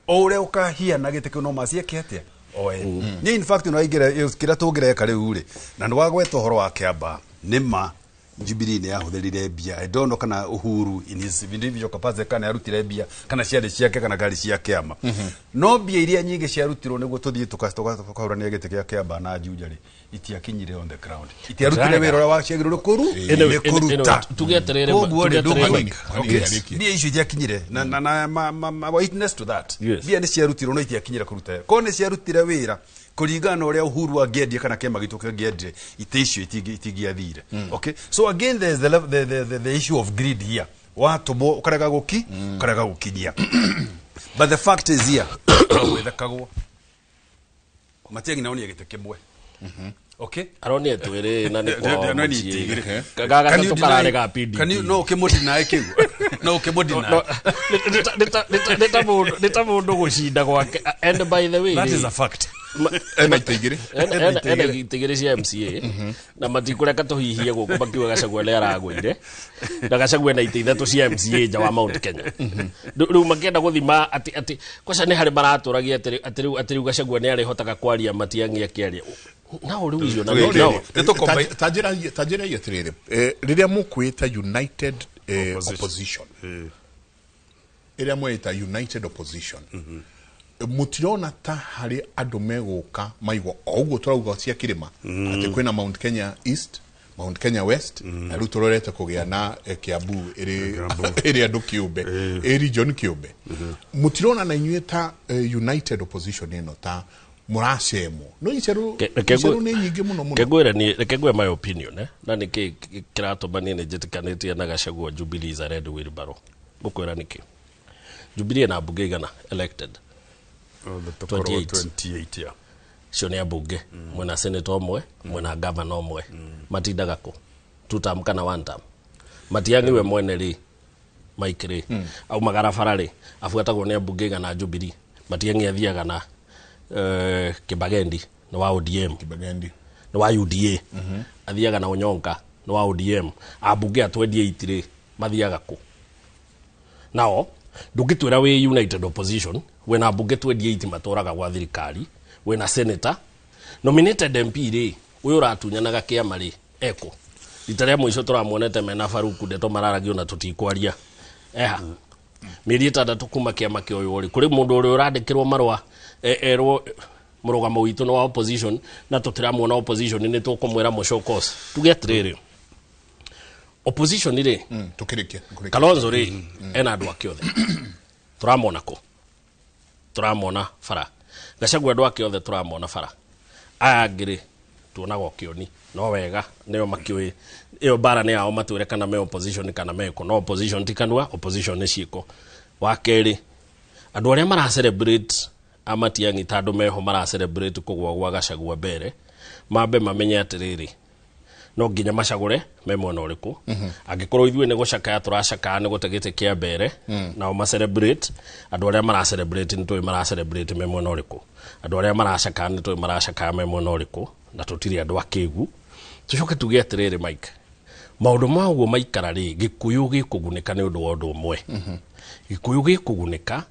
o ũrĩa ũkahiana gĩtĩ kĩu no macieke atĩa oe. Niĩ in fact no aingĩra kĩrĩa tũngĩreka rĩu rĩ, na nĩ wagweta ũhoro wa Kĩambaa, nĩ ma Jubilee nĩ yahũthĩrire mbia. I don't know kana Uhuru in his individual capacity kana yarutire mbia kana ciarĩ ciake kana ngari cia kĩama. No mbia iria nyingĩ ciarutirwo nĩguo tũthiĩ tũkahũrania gĩtĩ kĩa Kĩambaa na Juja rĩ, itiakinyire on the ground. Itiarutire wĩra ũrĩa waciagĩrĩirwo nĩ kũruta. Tuge atĩrĩrĩ, mbia icio itiakinyire na witness to that. Mbia nĩ ciarutirwo no itiakinyire kũruta. Korwo nĩ ciarutire wĩra, Kũringana na ũrĩa Uhuru angĩendire kana kĩama gitũ kĩngĩendire, itĩ icio itingĩathire. Okay, so again there's the, lev- the issue of greed here. Watũmwo ũkarega gũki ũkarega gũkinyia, but the fact is here gwĩthekagwo Matiang'i nao nĩ gĩtĩ kĩmwe. Okay. Aronire twĩrĩ na nĩ kwao Nĩ mũciĩ. itĩ igĩrĩ. Ga Can you gatatũ deny- kararega PDP. No ũkĩmũdeny kĩu, no ũkĩmũdeny. No, nĩ ta mũndũ gũcinda gwake. And by the way, That rĩ, is a fact. Ena itĩ igĩrĩ. Ena itĩ igĩrĩ cia MCA na matikũreka tũhihie gũkũ makiuga Gachagua nĩ aragũire, na Gachagua na itĩ ithatũ cia MCA nja wa Mount Kenya. Rĩu makĩenda gũthima atĩ kwaca nĩ harĩ maratũragia atĩ rĩu Gachagua nĩ arĩhotaga kwaria Matiang'i akĩaria nao rĩu icio na No, no. rĩrĩ, ta njĩra ii atĩrĩrĩ, rĩrĩa mũkwĩta united opposition, ĩrĩa mwĩta united opposition, mũtirona ta harĩ andũ megũka maigua o ũguo tũrauga cia kĩrĩma atĩ kwĩna Mount Kenya East, Mount Kenya West, na rĩu tũrorete kũgĩa na Kiambu ĩrĩ andũ kĩũmbe, ĩ region kĩũmbe. Mũtirona na inyuĩ ta united opposition ĩno ta mũracemwo no icerũ? Icerũ nĩ nyingĩ mũno mũno. Reke niĩ, reke ngwĩre my opinion, na nĩ kĩ kĩratũma niĩ nĩ njĩtĩkanĩtie na Gachagua Jubilee is a red wheelbarrow. Ngũkwĩra nĩkĩ. Jubilee ĩna mbunge igana elected? Tũkorwo 28. 28, yeah. Cio nĩ ambunge, mwena senator ũmwe, mwena governor ũmwe. Matindaga kũ two term kana one term? Matiang'i we mwene rĩ, Mike rĩ, aumagara bara rĩ, abuatagwo nĩ ambunge igana Jubilee? Matiang'i athiaga na Kibagendi nĩ wa ODM. Kibagendi nĩ wa UDA. Athiaga na Onyonka nĩ wa ODM. Ambunge a 28 rĩ, mathiaga kũ nao? Ndũngĩtwĩra wĩ united opposition wĩna ambunge 28 matũraga gwa thirikari, wĩna senator nominated MP rĩ, ũyũ ũratunyanaga kĩama rĩ, eko rita rĩa mũico tũramuonete mena Faruku, ndeto mararagio na tũtikwaria eha mĩeri 6 kuma kĩama kĩoywo rĩ, kũrĩ mũndũ ũrĩa ũrandĩkĩrwo marũa erwo mũrũgamo witũ nĩ wa opposition na tũtiramuona opposition, nĩ tũkũmwĩra mũcoke cause. Tuge atĩrĩrĩ, opposition rĩ, Tukĩrĩkia. Kalonzo rĩ, ena andũ ake othe tũramona kũ? Tũramona bara. Gachagua andũ ake othe tũramona bara. Aya angĩ rĩ, tuonaga o kĩoni. No wega nĩo makĩũĩ ĩyo mbara nĩ yao, matwĩre kana me opposition kana meko. No opposition ti kanua, opposition nĩ ciĩko. Wa kerĩ, andũ arĩa mara celebrate a Matiang'i ta andũ meho mara celebrate kũgũa gwa Gachagua mbere, mambe mamenye atĩrĩrĩ, no nginya macagũre me mwena ũrĩkũ. Angĩkorwo ithuĩ nĩ gũcakaya tũracakaya nĩ gũte gĩtĩ kĩa mbere, nao ma celebrate, andũ arĩa mara celebrate nĩ tũĩ mara celebrate me mwena ũrĩkũ, andũ arĩa maracakaya nĩ tũĩ maracakaya me mwena ũrĩkũ, na tũtirĩ andũ akĩgu. Tũcoke tuge atĩrĩrĩ, Mike, maũndũ ma ũguo maikara rĩ, Gĩkũyũ gĩkũgunĩka nĩ ũndũ wa ũndũ ũmwe. Gĩkũyũ gĩkũgunĩka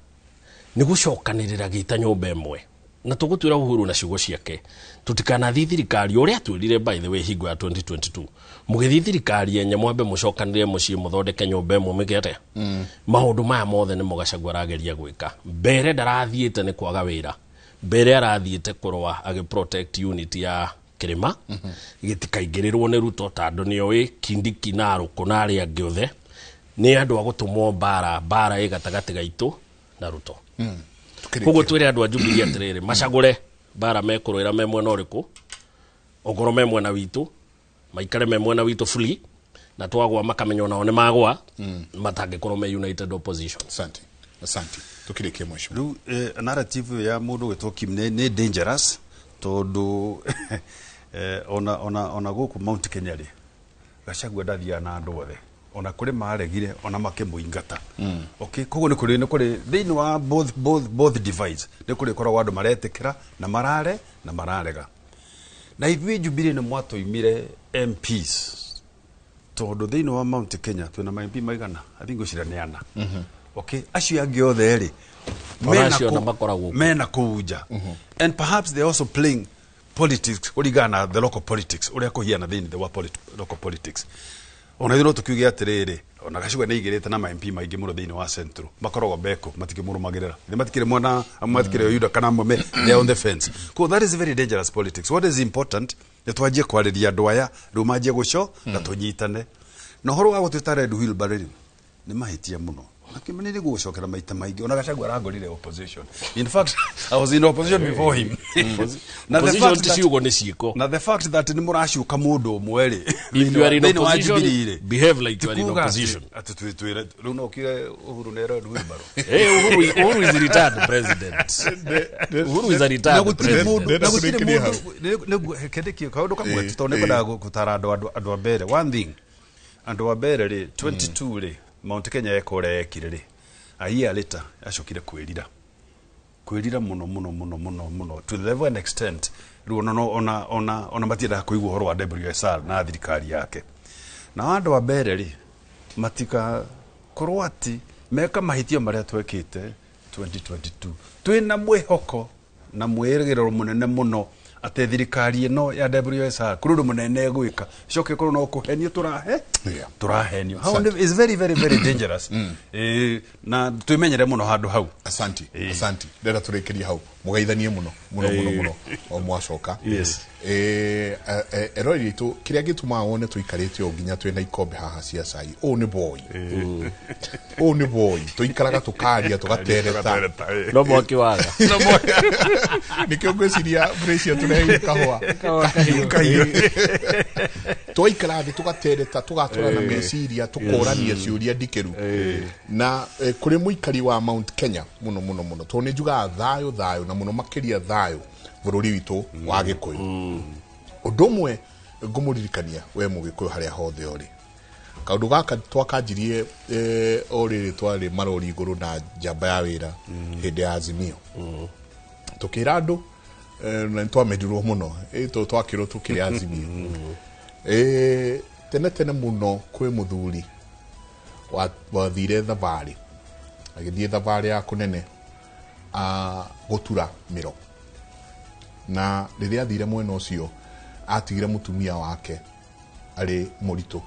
nĩ gũcokanĩrĩra gĩta nyũmba ĩmwe na tũgũtuĩra Uhuru na ciugo ciake tũtikanathiĩ thirikari ũrĩa atwĩrire. By the way, hingo ya 2022, mũgĩthiĩ thirikari yenye mwambe mũcokanĩrĩre mũciĩ, mũthondeke nyũmba ĩmwe, mũke atĩa maũndũ maya mothe nĩmo Gachagua arageria gwĩka. Mbere ndarathiĩte nĩ kwaga wĩra, mbere arathiĩte kũrũa agĩ protect unity ya kĩrĩma gĩtikaingĩrĩrwo nĩ Ruto, tondũ nĩoĩ Kindiki na Arũkũ na arĩa angĩ othe nĩ andũ a gũtũmwo mbara, mbara ĩ gatagatĩ gaitũ na Ruto. Koguo twĩre andũ a Jubilee atĩrĩrĩ, macagũre mbara mekũrũĩra me mwena ũrĩkũ. Ongorwo me mwena witũ, maikare me mwena witũ fully, na twagwa makamenya onao nĩ magwa, matangĩkorwo me united opposition. Asante, asante. Tukĩrĩkie, mheshimiwa. Rĩu narrative ya mũndũ gwĩtwo Kim nĩ dangerous, tondũ ona gũkũ Mount Kenya rĩ, Gachagua ndathiaga na andũ othe, ona kũrĩ maregire ona makĩmũingata. Okay, koguo nĩ kũrĩ thĩinĩ wa both divides, nĩ kũrĩ koragwo andũ maretĩkĩra na marare na mararega. Na ithuĩ Jubilee nĩ mwatũimire MPs, tondũ thĩinĩ wa Mount Kenya twĩna ma MP maigana? I think ngwĩciria nĩ ana. Okay, acio angĩ othe rĩ, Ona mena acio ona makoragwo kuo. Mena kũu nja, and perhaps they also playing politics kũringana na the local politics ũrĩa kũhiana thĩinĩ wa local politics. Ona ithuĩ no tũkiuge atĩrĩrĩ, ona Gachagua nĩ aigĩrĩte na ma MP maingĩ mũno thĩinĩ wa Central makoragwo beko matikĩmũrũmagĩrĩra, nĩ matikĩrĩ mwena, amwe matikĩrĩ Yuda kana amwe they are on the fence. Ko that is very dangerous politics. What is important nĩ twanjie kwarĩria andũ aya rĩu, manjie gũco na tũnyitane. Na ũhoro wa gũtuĩta red wheelbarrow nĩ mahĩtia mũno. Kimani nĩ gũcokera maita maingĩ ona Gachagua arangorire opposition. In fact, I was in opposition before him. Na the Opposition fact ti that- ciugo nĩ ciĩko. Na the fact that nĩ mũracuka mũndũ ũmwe rĩ, If you are in thĩinĩ wa opposition, Jubilee rĩ, behave like you are in ti kuuga atĩ- opposition. atĩ twĩre rĩu no ũkire Uhuru nĩ aroed wheelbarrow. Hey, Uhuru is a retired president. Uhuru is a Na retired gũtirĩ president. mũndũ- na gũtirĩ mũndũ- nĩguo kaũndũ kamwe tu tondũ nĩngwendaga gũtara andũ a mbere. One thing, andũ a mbere rĩ, 22 rĩ, Mount Kenya eka ũrĩa yekire rĩ, a year later acokire kwĩrira mũno mũno mũno mũno mũno to the level and extent rĩu ona matiendaga kũigua ũhoro wa WSR na thirikari yake. Na andũ a mbere rĩ, matikakorwo atĩ meka mahĩtia marĩa twekĩte 2022 twĩna mwĩhoko na mwĩrĩgĩrĩro mũnene mũno atĩ thirikari ĩno ya WSR kũrĩ ũndũ mũnene ĩgwĩka coke ĩkorwo no kũhenio tũrahenio. Hau is very very very dangerous. Na twĩmenyere mũno handũ hau. Asanti, asanti. Ndĩrenda tũrĩkĩrie hau mũgeithanie mũno mũno mũno mũno o mwacoka. Yes. Eroreri aitũ, kĩrĩa gĩtũmaga wone tũikarĩte ũũ nginya twĩna ikombe haha cia cai, ũũ nĩ boy, ũũ nĩ boy, tũikaraga tũkaria tũgatereta. No mwaki waga. Nĩkĩo ngwĩciria Gracia tũreheire kahũa kahiũ. Twaikara thĩ tũgatereta, tũgatwarana meciria, tũkorania ciũria ndikĩru na kũrĩ mũikari wa Mount Kenya mũno mũno mũno, tondũ nĩ njugaga thayũ thayũ na mũno makĩria thayũ bũrũri witũ wa Gĩkũyũ. Ũndũ ũmwe ngũmũririkania we mũgĩkũyũ harĩa hothe ũrĩ, kaũndũ gaka twakanjirie o rĩrĩ twarĩ marori igũrũ na njamba ya wĩra hĩndĩ ya Azimio, tũkĩra andũ na nĩtwamenyirwo mũno twakĩrwo tũkĩrĩ Azimio. Tene tene mũno kwĩ mũthuri wathire thabarĩ, agĩthiĩ thabarĩ ya kũnene gũtura mĩro, na rĩrĩa athire mwena ũcio atigire mũtumia wake arĩ mũritũ,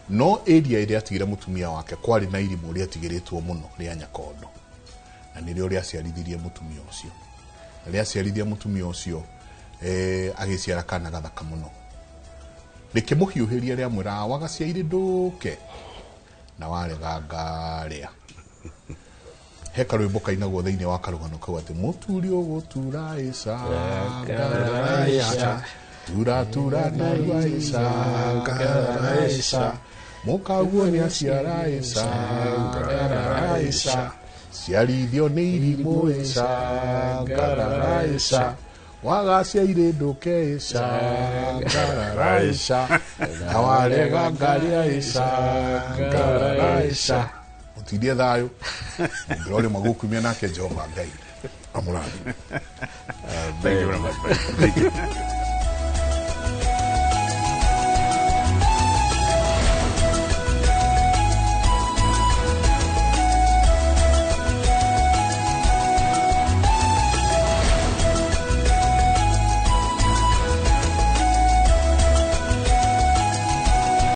no area ĩrĩa atigire mũtumia wake kwarĩ na irimũ rĩatigĩrĩtwo mũno rĩa Nyakondo, na nĩrĩo rĩaciarithirie mũtumia ũcio. Na rĩaciarithia mũtumia ũcio agĩciara kana gathaka mũno, rĩkĩmũhiũhĩria rĩamwĩra wagaciaire ndũke na warega ngarĩa. He karwĩmbo kainagwo thĩinĩ wa karũgano kau atĩ mũturi ũgũtura ica ngara tura tura narua ica ngara ica mũkaguo nĩaciara ica ngara ica ciarithio nĩ irimũ ica ngara ica wagaciaire ndũke ica ngara ica na warega ngarĩa ica ngara ica. Mũtindie thayũ, mũngĩrora rĩmwe gũkumia nake Jehova Ngai amũrathime. Thank you very much. Thank you.